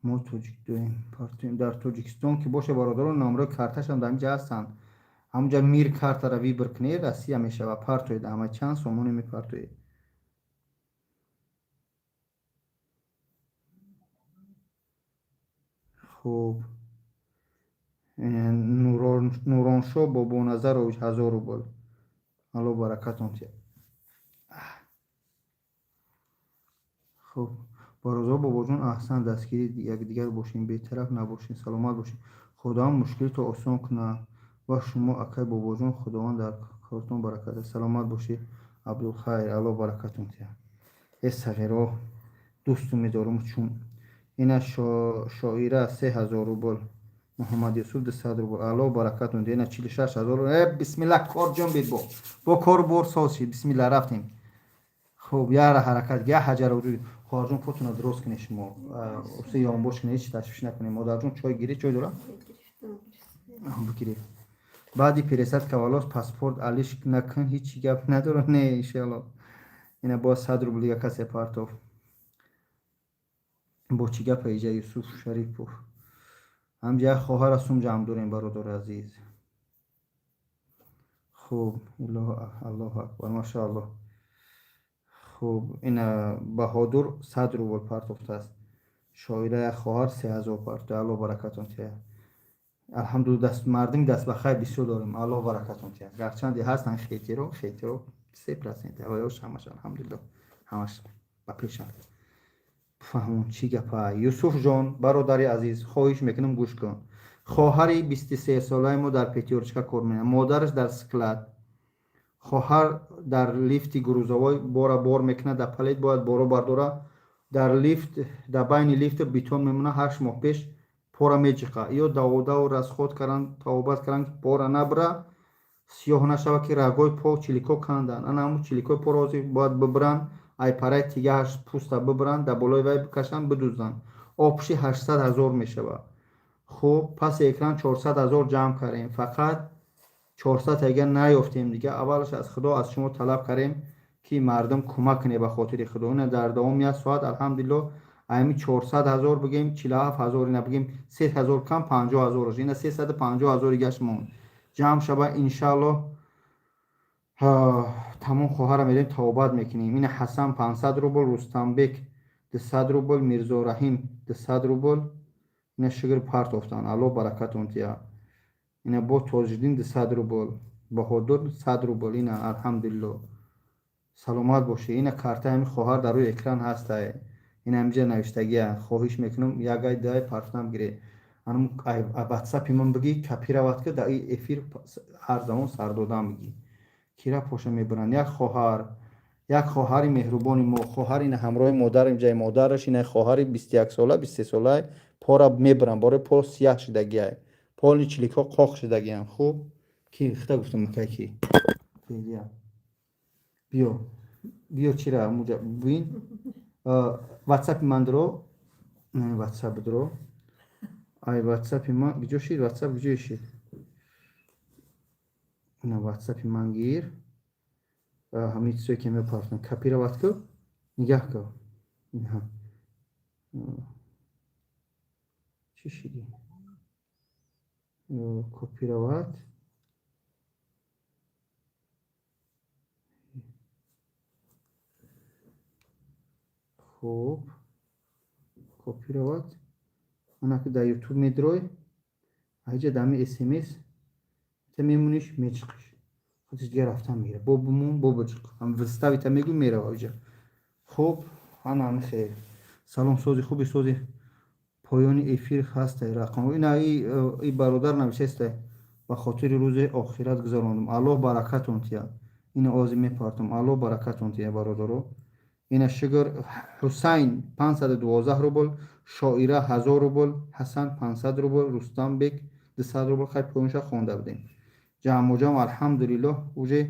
Мо тоҷик доем, партоем дар Тоҷикистон ки боша, бародарон, номерои карташам дар инҷа ҳастанд. Ҳамунҷа мир картара выбор кунед, Россия мешава. Партоед, ама чанд сомоне мепартоед. Хуб, Нуроншо Бобоназарович, 1000 рубл. Алло баракатон тиҳад. Хуб, Барозо бобоҷон, аҳсан, дастгири якдигар бошем, бетараф набошем, саломат бошем. Худованд мушкилито осон кунад ва шумо, акай бобоҷон, Худованд дар кортон баракат. Саломат бошед, Абдулхайр, Алло баракатон тиҳад. Э сағиро дӯсту медорам, чун ина Шоира, 3000 рубл, Муҳаммад Юсуф, 200 рубл. Алло баракатон. Ина 46 000. Э бисмилла, кор ҷон бед, бо кору бор соз шид. Бисмилла, рафтем. Хуб, яра ҳаракат, я ҳаҷара вуҷуд. Хоҳарҷон, потона дурост кунед, шумо усе ёнбош кунед, ҳеч ташвиш накунед. Модарҷон, чой гиред, чой дора бигиред. Баъди пересадка волос паспорт алиш накун, ҳичи гап надора, не, иншоалло. Ина боз 100 рубл дига касе партоф. Бо чӣ гапа иҷа, Юсуф Шарипов? Ҳамҷа як хоҳара сум ҷамъ дорем, бародари азиз. Хуб, Аллоҳу акбар, машааллоҳ. Хуб, ина Баҳодур 100 рубл партофтааст. Шоира, як хоҳар, 3000 партофт. Аллоҳ баракатон тиҳад. Алҳамдулилла, мардуми дастбахайр бисёр дорем. Аллоҳ баракатон тиҳад. Гарчанде ҳастанд хейтеро, хейтеро 3%, ҳавоёш ҳамаш, алҳамдулилло, ҳамаш ба пешанд. Фаҳмон чӣ гапа. Юсуфҷон, бародари азиз, хоҳиш мекунам, гӯш кун. Хоҳари 23-солаи мо дар Пятёрочка кор мекунад, модараш дар склад. Хоҳар дар лифти грузовой бора бор мекунад, дар палет бояд боро бардора. Дар лифт, дар байни лифту бетон мемонад. 8 моҳ пеш пора меҷиқа. Ё даводаву расход кардан, тавобат кардан, ки пора набра, сиёҳ нашава, ки рагои по чилико канданд. Ана ҳамун чиликои поро ҳозир бояд бибиранд, ай параи тигааш пӯста бибиранд, дар болои вай бикашанд, бидузанд. Общий 800 000 мешавад. Хуб, паси экран 400 000 ҷамъ кардем, фақат 400 агар наёфтем дига. Аввалаш аз Худо, аз шумо талаб кардем, ки мардум кӯмак кунед ба хотири Худо. Ина дар давоми як соат, алҳамдулилло, ами 400 000 бигем, 47 000, ина бигем, 3000 кам, 50 000, ина 350 000 гашт монд. Ҷамъ шава, иншааллоҳ, тамом хоҳара мерем, тавобат мекунем. Ина Ҳасан, 500 рубл, Рустамбек, 200 рубл, Мирзораҳим, 200 рубл. Ина шукр, партофтанд, Аллоҳ баракатон тиҳад. Ина бо Тоҷиддин, 200 рубл, Баҳодур, 100 рубл. Ина алҳамдулилло, саломат бошед. Ина картаи ҳамин хоҳар дар рӯи экран ҳастай, ина ҳаминҷа навиштагия. Хоҳиш мекунам, якай дай партам гире, ватсапи ман бигӣ, копировать ка, дар эфир ҳар замон сардодам бигӣ, кира поша мебаранд. Як хоҳар, як хоҳари меҳрубони мо, хоҳар ина ҳамроҳи модар, инҷаи модараш. Ина хоҳари 21-сола, 23-сола, пора мебаранд, бораи по сияҳ шудагиай, поли чиликҳо қоқ шудагиам. Хуб, ки хита гуфтам, ки биё, биё, чира муҷа бин, ватсапи ман дро, ватсап дро, ай ватсапи ман куҷо шид? Ватсап куҷое шид? Ина ватсапи ман гир, ҳамин чизое ки мепартам, копировать ку, нигаҳ ку. Инҳа чӣ шиди? Копировать. Хуб, копировать. Ана ки дар Ютуб медрой, аҷа дар ҳамин смс та мемониш, мечиқиш, худаш дига рафтан мегира. Бо бумон, бо бичиқ, вставить мегӯй, мерава иҷа. Хуб, ана ҳами хел. Салом, сози хуби, сози. Поёни эфир ҳастай рақам. Ина и бародар нависестай: ба хотири рӯзи охират гузарондум, Аллоҳ баракатон тиҳад. Ина ози мепартам, Аллоҳ баракатон тиҳад, бародаро. Ина шукр, Ҳусайн, 512 рубл, Шоира, 1000 рубл, Ҳасан, 500 рубл, Рустамбек, 200 рубл. Хай, поёнша хонда будем. Ҷамъу ҷамъ, алҳамдулиллоҳ, уже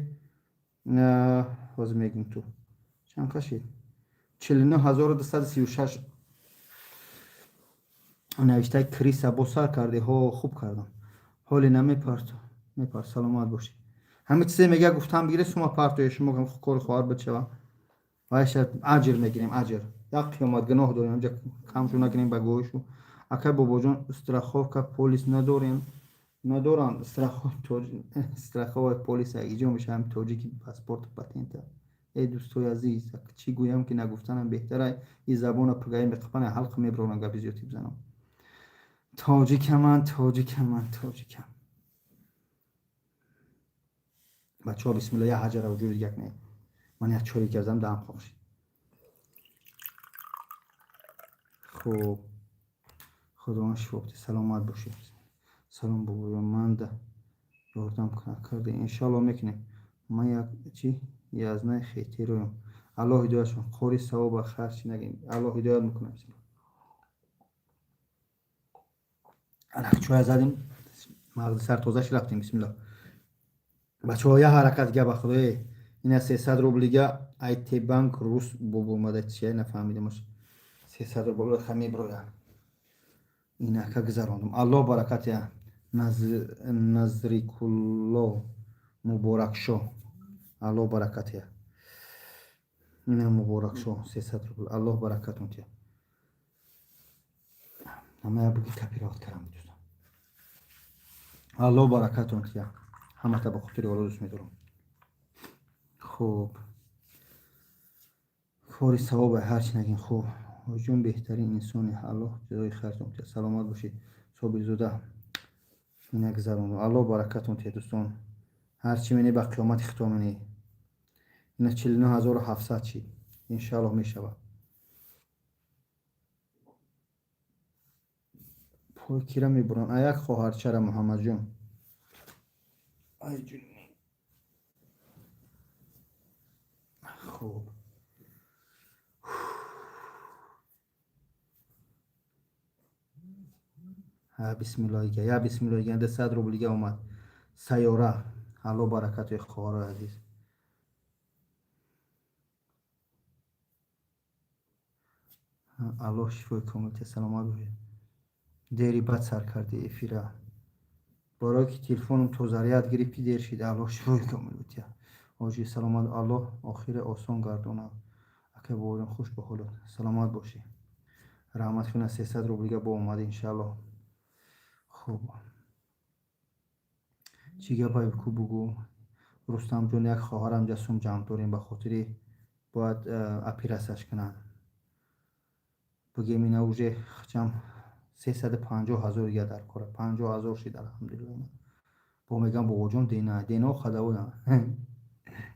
ҳозир мегӯм, ту чанд кашид? 49 236. Навиштаи криса бо сар карди. Ҳо, хуб кардам, ҳоле намепарт, мепарт. Саломат бошед. Ҳамин чизе мега, гуфтам, бигире, сума партоя. Шумо кори хоҳар бичава, вайша аҷр мегирем, аҷр. Як қиёмат гуноҳ дорем, ҷа камшу накунем ба гӯҳишу. Акай Бобоҷон, страховка полис надорем. Надоранд страховой полиса иҷо мешавам, тоҷики паспорту патента. Э, дӯстои азиз, чӣ гӯям, ки нагуфтанам беҳтара. И забона пугаи меқапана, ҳалқ мебронам, гапи зиёдӣ бизанам. Тоҷикам ман, тоҷикам ман, тоҷикам. Бачаҳо, бисмилла, як ҳаҷара вуҷуди як не. Ман як чойи кардам, даҳам хок шид. Хуб, Худованд шифо бите, саломат бошед. Салом, бобоён, манда ёрдам карда, иншалло мекунем. Ман як чи язнаи хетероям. Аллоҳ ҳидоятшон, қори савоба харчи нагем, Аллоҳ ҳидоят мекунам. Алак чоя задем, мағзи сар тоза ши, рафтем. Бисмилла, бачаҳо, як ҳаракат дига, ба худое, ина 300 рублига Айтбанк рус бобомада, чия нафаҳмидамаш. 300 рубл ха меброя. Инака гузарондум, Аллоҳ баракат я. Назрикулло Муборакшо, Аллоҳ баракат я. Ина Муборакшо 300 рубл, Аллоҳ баракатон тия. Ҳамая буги копировать кардам, дӯстон. Аллоҳ баракатон тия, ҳамата ба хотири Олло дӯст медорам. Хуб, кори савобе, ҳарчи нагин. Хуб, ҳоҷиён, беҳтарин инсоне, Аллоҳ ҷазои хайртон тия. Саломат бошед. Собирзода, ина гузарондум, Аллоҳ баракатон тия. Дӯстон, ҳарчи мене ба қиёмати хито мене. Ина 49 700 шид, иншааллоҳ мешавад. Пой кира мебуранд? А як хоҳарчара, Муҳаммадҷон. Ай ҷуни, хуб. Бисмиллоҳига, я бисмиллоҳига, 200 рублига омад. Сайёра, Аллоҳ баракатуи, хоҳарои азиз. Аллоҳ шифои комил тия, саломат бошед. Дери бад сар карди эфира, барое ки телефоном то заряд гирифт, ки дер шид. Аллоҳ шифои комил бития, ҳоҷи, саломат. Аллоҳ охире осон гардонад. Акай бобоҷон, хуш ба ҳолат, саломат бошӣ, раҳмат куна. 300 рублига бо омад, иншааллоҳ. Хуб, чӣ гапай ку бугӯ, Рустамҷон? Як хоҳарам ҷасум ҷамъ дорем, ба хотири бояд оператсияш кунанд. Бигем, ина уже ҷам 350 000 дига дар кора, 50 000 шид, алҳамдулилла. Бо мегам, бобоҷон, дена дено хадавоя,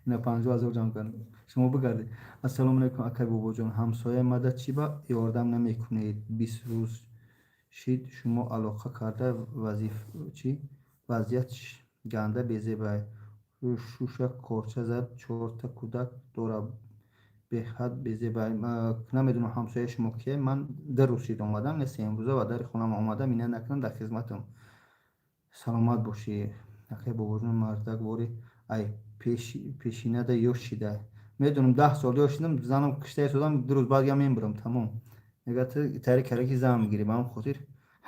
ина 50 000 ҷамъ кардем, шумо бигардед. Ассалому алайкум, акай бобоҷон, ҳамсояи мада чӣ ба ёрдам намекунед? 20 рӯз шид, шумо алоқа карда, вазиф чӣ вазъият ганда безебай. Шуша корча зад, чорта кӯдак дора, беҳад безебай. Намедонам ҳамсояи шумо кие. Ман 2 рӯз шид омадам, не, сеюмрӯза ба дари хонам омадам, ина накунам, дар хизматам. Саломат бошӣ, акай бобоҷон. Мардак вори ай пешинада ёш шида. Медонам, 10 сол ёш шидам, занам киштаи содам, 2 рӯз баъд гам мембурам, тамом. Мега, ту тари караки зан мегирӣ, ба ҳам хотир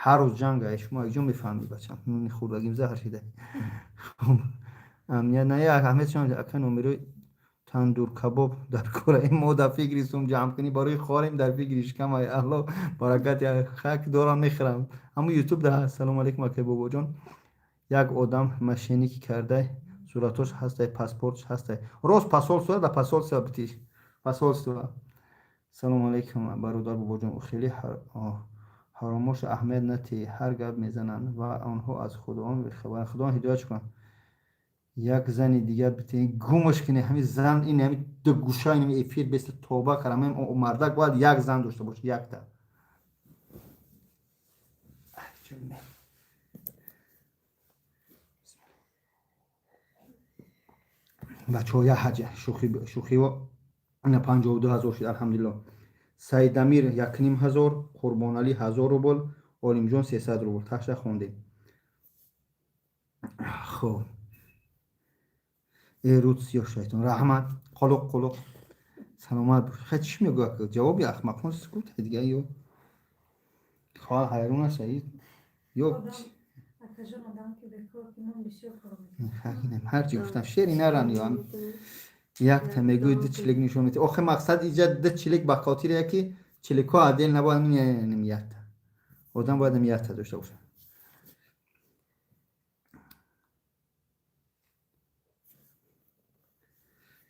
ҳар рӯз ҷанг. Ай шумо якҷо мефаҳмӣ, бачам, нуни хӯрдагим заҳр шида. Амният на як аҳмедшон. Ака, номерои тандуркабоб дар кора. Мо дар фикри сум ҷамъ кунӣ барои хорем, дар фикри шикам. Ай Алло баракат, хак дорам, мехӯрам, ҳамун Ютуб да. Ассалому алайкум, акай бобоҷон, як одам мошенникӣ кардай, суратош ҳастай, паспортш ҳастай, рост посольство да, посольство битиш, посольство. Салому алайкум, бародар бобоҷон, хеле ҳаромоша аҳамият натиҳ, ҳар гап мезананд ва онҳо аз Худованд бехабаранд. Худованд ҳидоят кунад. Як зани дигар битен, гумаш кунӣ ҳамин зан, ин ҳами ду гӯша, ин эфир беста, тоба карам. Мардак бояд як зан дошта бошад, якта. Бачаҳо, як ҳаҷа шӯхиво, ина 52 000 шуд, алҳамдулилло. Саидамир 1500, Қурбоналӣ 1000 рубл, Олимҷон 300 рубл. Таша хондем. Хуб, э руд сиёҳ шайтон, раҳмат, қолуқ қулуқ, саломат бош. Хай, чӣ мегӯяд? Ҷавоби ахмақон сукут дига, ё хоҳар ҳайрон аст, ё Акаҷон, одам ки бекор ки нон бисёр кор мекунад. Ҳарчи гуфтам, шери наран, ё якта мегӯи, ду чилик нишон медиҳ. Охи, мақсад иҷа ду чилик ба хотире ки чиликҳо отдел набояд, якта одам бояд якта дошта бошад.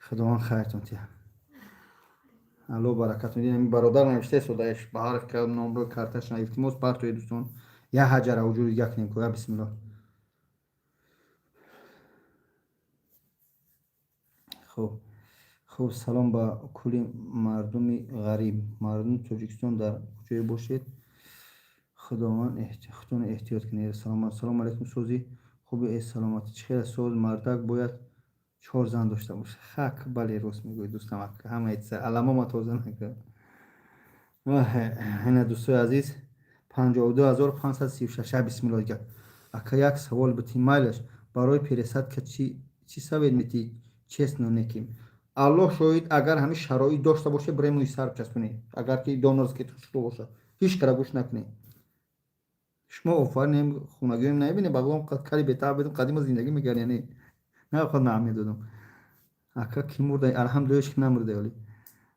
Худованд хайртон тия, Алло баракатон. Ин бародар навиштаи содаеш ба ҳарф номро карташна. Илтимос, партои дӯстон, я ҳаҷара вуҷуди як кунем ко. Я бисмиллоҳ. Хуб, хуб, салом ба кулли мардуми ғариб, мардуми Тоҷикистон, дар куҷое бошед, Худованд худтон эҳтиёт кунед. Саломат. Салому алайкум, сози хуби, э саломатӣ, чӣ хел соз? Мардак бояд чор зан дошта бошад. Хак, бале, рост мегӯед, дӯстам, ҳамаи аламома тоза накард. Ина, дӯстои азиз, 52 536. Бисмиллоҳ. Гап, ака, як савол бити, майлаш, барои пересадка чӣ совет метӣ, честно неким? Аллоҳ шоҳид, агар ҳамин шароит дошта боше, бирем мӯи сар часпонед. Агар ки донорский хушрӯ бошад, ҳеҷ кара гӯш накунед. Шумо офаринем, хунагиём набине, бағлом кари бетаб бидум, қадима зиндагӣ мекард, яъне наход намедодам. Ака, ки мурда? Алҳамдулилла, ҳеч ки намурда. Оли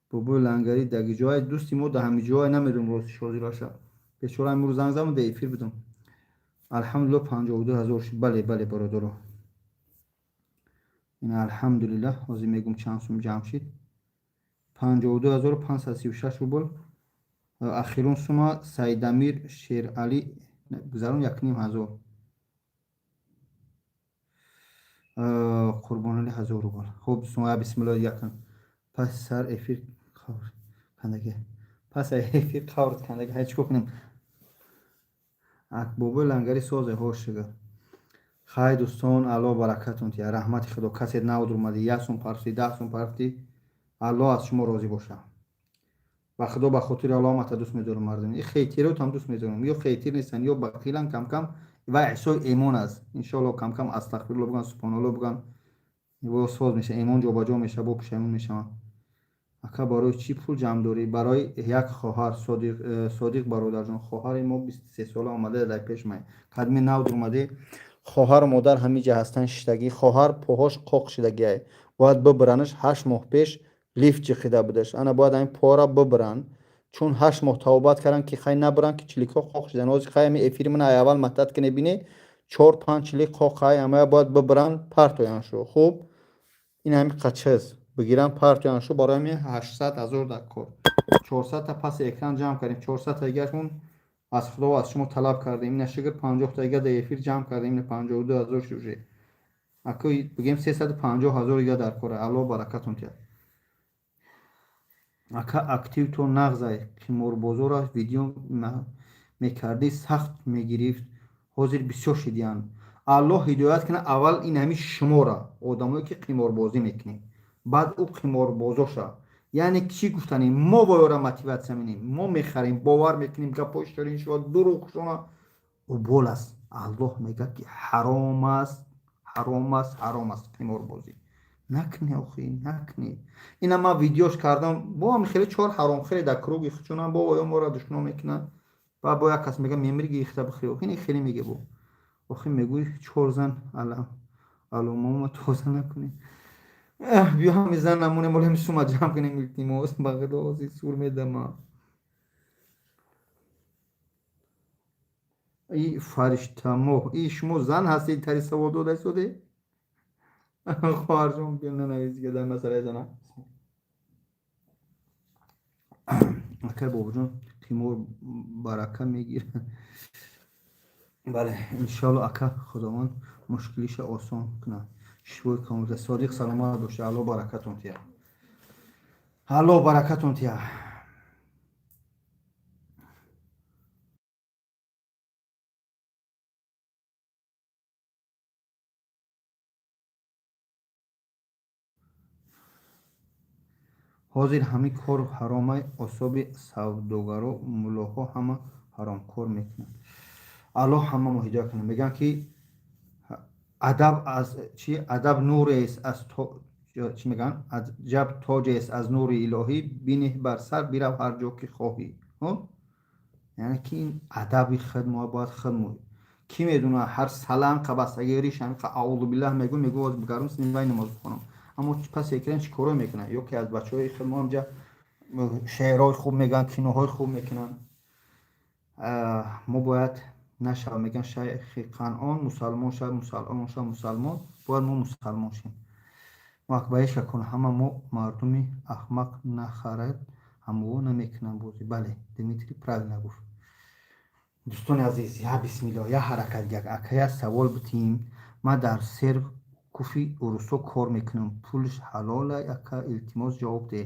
бобои лангари даги ҷой, дӯсти мо да ҳами ҷой, намедонам рости шозираша, бечора имрӯз занг задам, да эфир будам. Алҳамдулилла, 52 000 шуд. Бале, бале, бародаро, ин алҳамдулиллаҳ. Ҳозир мегум чанд сум ҷамъ шид: 52 536 рубл. Ахирун сума Саидамир Шералӣ гузарон, 1,5 ҳазор. Қурбонали, 1000 рубл. Хуб, дӯстон, бисмиллоҳ, якн пас сар эфир қавр кандаги, пас эфир қавр кандаги. Ҳай, чӣ кор кунем? Бобои лангари созе ҳо, шугар. Хай, дӯстон, Аллоҳ баракатон тия, раҳмати Худо. Касе навдурмади, як сум парфти, 10 сум парфти, Аллоҳ аз шумо розӣ боша. Ба Худо, ба хотири Аллоҳ мата дӯст медорам. Мардум и хейтеротам дӯст медорам, ё хейтир нестанд, ё бахилан камкам ва эҳсои эмон аст. Иншоалло, камкам астағфирулло биган, субҳоналло биган, во соз меша, эмон ҷобаҷо меша, бо пушаймон мешаванд. Ака, барои чӣ пул ҷамъ дорӣ? Барои як хоҳар. Содиқ бародарҷон, хоҳари мо 23 сола омада дар пеш май, қадми нав дуромаде. Хоҳару модар ҳамиҷа ҳастанд шиштагӣ. Хоҳар поҳош қоқ шидагиай, бояд бибиранаш. 8 моҳ пеш лифт ҷиқида будаш, ана бояд ҳамин пора бибиранд, чун 8 моҳ тавбат карданд, ки хай набиранд, ки чиликҳо қоқ шидан. Ҳозир хай ҳами эфири ман ай аввал матат ки небинӣ, чор панҷ чилик қоқ, хай ҳамая бояд бибиранд, партоянд шу. Хуб, ин ҳами қачиз бигиранд, партоянд шу. Барои ҳами 800 000 дар кор, 400-та паси экран ҷамъ кардем, 400-та дигашмон аз Худо аз шумо талаб кардем. Ина шукр, 50-та дига дар эфир ҷамъ кардем, ина 52 000 шуд уже. Аку бигем, 350 000 дига дар кора. Аллоҳ баракатон тиҳад. Ака, актив то нағзай, қиморбозора видео мекардӣ, сахт мегирифт, ҳозир бисёр шидиянд. Аллоҳ ҳидоят кунад аввал ин ҳами шумора, одамое ки қиморбозӣ мекунед, баъд ӯ қиморбозоша. Яъне чӣ гуфтанем? Мо воёра мотиватсия менем, мо мехарем, бовар мекунем гапҳои ширин шуа, дурӯғшона убол аст. Аллоҳ мегӯяд, ки ҳаром аст, ҳаром аст, ҳаром аст қиморбозӣ. Накне, охи, накне. Ина ман видеош кардам, бо ҳами хеле чор ҳаромхеле дар круги хучунам, бо оё моро душмон мекунанд. Баъд бо як кас мега, мемири, гирифта бихӯри. Охи, ин хеле меге, бо охи мегӯй, чор зан аломома тоза накунӣ. Биё, ҳами зан намонем, оли ҳами сума ҷамъ кунем. Илтимос, ба Худо, ози сур медама. И фариштамоҳ, и шумо зан ҳастед, тари савол дода истоде? Хоҳарҷон, биё, нанавис дига дар масъалаи зана. Акай бобоҷон, қимор барака мегирад. Бале, иншоалло, ака, Худованд мушкилиша осон кунад, шифои комил. Содиқ, саломат боша, Аллоҳ баракатон тиҳад, Аллоҳ баракатон тиҳад. Ҳозир ҳамин кор ҳаромай, особи савдогаро, муллоҳо ҳама ҳаромкор мекунанд. Аллоҳ ҳамамо ҳидоят кунад. Мегӯянд, ки адаб аз чи, адаб нурест аз, чӣ мегӯянд, аҷаб тоҷест аз нури илоҳӣ, бинеҳ бар сар, бирав ҳар ҷо ки хоҳӣ. Яъне ки ин адаби худ мо бояд худ мо, кӣ медонад, ҳар саланқа бастаги риш ҳамиқа аузу биллаҳ мегӯ, мегӯ боз гарм вай намоз бихонам. Аммо пас экран чӣ коро мекунад? Ё ки аз бачаҳои худ мо ҳамҷа шеърҳои хуб мегӯянд, киноҳои хуб мекунанд. Мо бояд нашав, мегӯянд, шайхи Қанъон мусалмон шав, мусалмон шав, мусалмон. Бояд мо мусалмон шем. Акбаеша кун, ҳама мо мардуми аҳмақ нахарад, ҳамово намекунам бозӣ. Бале, Дмитрий правильно гуфт. Дӯстони азиз, я бисмилло, я ҳаракат. Як акая савол бутим. Ман дар серкуфи урусо кор мекунам, пулш ҳалола, ака, илтимос, ҷавоб деҳ.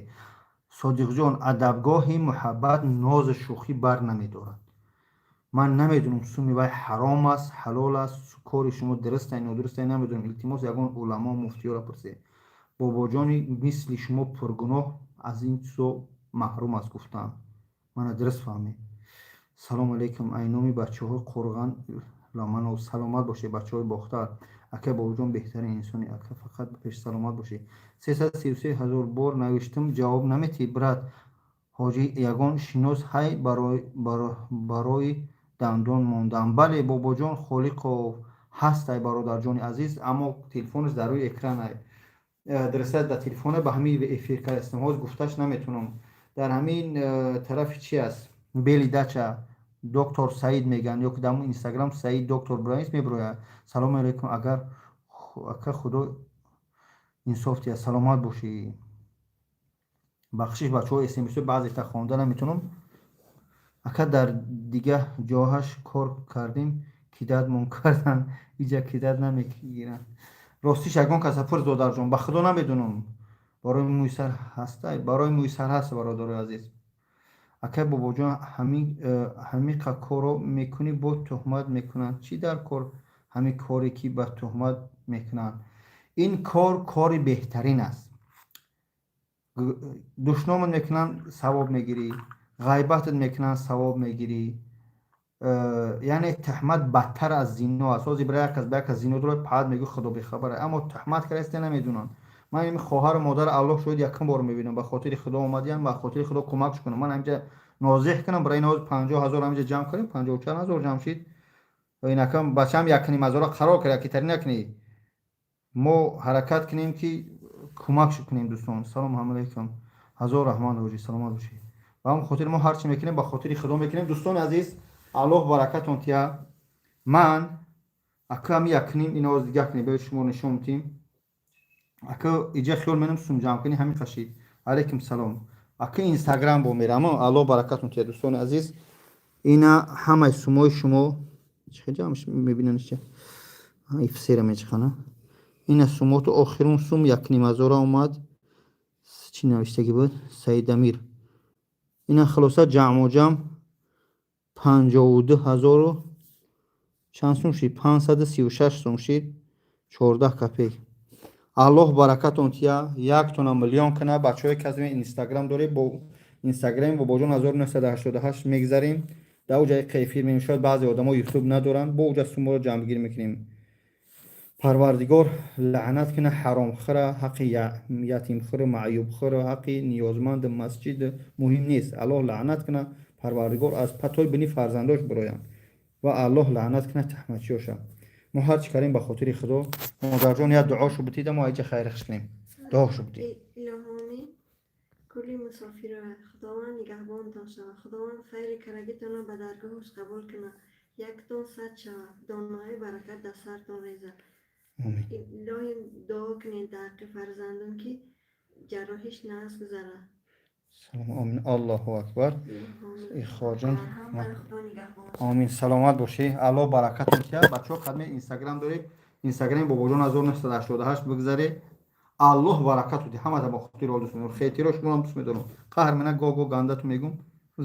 Содиқҷон, адабгоҳи муҳаббат нозу шӯхӣ бар намедорад. Ман намедонам, суми вай ҳаром аст, ҳалол аст, кори шумо дурустай, нодурустай, намедонам. Илтимос, ягон уламо, муфтиёро пурсед. Бобоҷони мисли шумо пургуноҳ аз ин чизо маҳрум аст, гуфтам. Мана дуруст фаҳмед. Салому алейкум, айноми бачаҳои Қурған Ламанов. Саломат бошед, бачаҳои Бохтар. Ака Бобоҷон, беҳтарин инсони, ака, фақат пеш саломат бошед. 333 000 бор навиштам, ҷавоб наметиҳӣ, брат. Ҳоҷӣ, ягон шинос ҳай барои дандон мондан? Бале, Бобоҷон Холиқов ҳастай, бародарҷони азиз, аммо телефонаш дар рӯи экранай. Дурустар, дар телефона ба ҳамин эфир кардастам, ҳоз гуфташ наметавонам. Дар ҳамин тарафи чи аст, Белый дача, доктор Саид мегӯянд, ё ки дар ҳамун Инстаграм Саид доктор Браис мебирояд. Салому алейкум, агар ака, Худо инсоф диҳад, саломат бошӣ. Бахшиш, бачаҳо, смсо баъзета хонда наметавонам. Ака, дар дига ҷоҳаш кор кардем, кидатмон кардан, иҷа кидат намегиранд. Ростиш, ягон каса пурс, додарҷон, ба Худо намедонам. Барои мӯйсар ҳастай, барои мӯйсар ҳаст, бародарои азиз. Акай Бобоҷон, ҳамиқа корро мекунӣ, бо туҳмат мекунанд. Чӣ дар кор ҳамин коре, ки ба туҳмат мекунанд? Ин кор кори беҳтарин аст. Душномат мекунанд, савоб мегирӣ, ғайбатат мекунанд, савоб мегирӣ. Яъне туҳмат бадтар аз зино аст. Ҳозир бира як кас ба як кас зино дорад, паҳат мегӯ, Худо бехабара, аммо туҳмат кардаста, намедонанд. Ман ин хоҳару модар, Аллоҳ шоҳид, якум бор мебинам. Ба хотири Худо омадиям, ба хотири Худо кӯмакш кунам. Ман ҳаминҷа нозиҳ кунам барои ин. Ҳозир 50 000 ҳаминҷа ҷамъ кардем, панҷоҳу чанд ҳазор ҷамъ шид. Инакам бачаам 1,5 ҳазора қарор кард, якитарӣ накунӣ. Мо ҳаракат кунем, ки кӯмакш кунем, дӯстон. Салому алайкум, ҳазор раҳмат, ҳоҷӣ, саломат бошед. Ба ҳамн хотир мо ҳарчи мекунем, ба хотири Худо мекунем. Дӯстони азиз, Аллоҳ баракатон тия. Ман ака ҳами якним ино дига кунем, биёед, шумо нишон мутим. Ака, иҷа хиёл менам, сум ҷамъ кунӣ, ҳамин қашид. Алайкум салом. Ака, Инстаграм бо мерам. Аллоҳ баракатон тия, дӯстони азиз. Ина ҳамаи сумои шумо чӣ ҷамъ мебинанишча, ифсера мечиқана. Ина сумоту охирун сум 1,5 ҳазора омад. Чӣ навиштагӣ буд? Саидамир. Ина хулоса, ҷамъу ҷамъ 52 ҳазору чанд сум шид? 536 сум шид, 14 копеек. Аллоҳ баракатон тия, яктона миллион кана. Бачаҳое, ки аз Инстаграм доред, бо Инстаграми Бобоҷон 1988 мегзарем. Дар оҷа эфир меем. Шояд баъзе одамо Ютуб надоранд, бо оҷа суморо ҷамъгир мекунем. Парвардигор лаънат кина ҳаромхӯра, ҳаққи ятимхӯру маъюбхӯру ҳаққи ниёзманду масҷид муҳим нест. Аллоҳ лаънат кина. Парвардигор аз патои бини фарзандош бироянд ва Аллоҳ лаънат кина таҳматчиёша. Мо ҳарчи кардем, ба хотири Худо. Модарҷон, як дуошу бутида, мо айҷа хайрихш кунем. Дуошу бутид. Илоҳоми кулли мусофиро Худованд нигаҳбонтон шавад. Худованд хайри карагитонро ба даргоҳаш қабул кунад, яктон сад шавад, донаҳои баракат дар сартон резад. Илоҳи, дуо кунед дар ҳаққи фарзандон, ки ҷарроҳиш нағз гузарад. Салом, омин, Аллоҳу акбар. Ихоҷон. Худо нигаҳбон. Омин, саломат бошӣ, Аллоҳ баракатон диҳад. Бачаҳо, қадми Инстаграм доред, Инстаграми Бобоҷон 1988 бигзаред. Аллоҳ баракату диҳад ҳамата. Ба хотири дӯст медорам, хетиро шумоам дӯст медорам. Қаҳр мена, гоҳ гоҳ гандату мегум,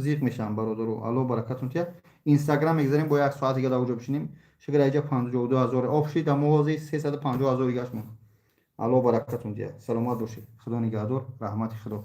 зиқ мешавам. Бародару, Аллоҳ баракатон диҳад. Инстаграм мегзарем, бо як соат дига дар оҷо бишинем. Шукр, айҷа 52 000 об шид, амози 350 000 гашт. Аллоҳ баракатон диҳад, саломат бошед, Худо нигаҳдор, раҳмати Худо.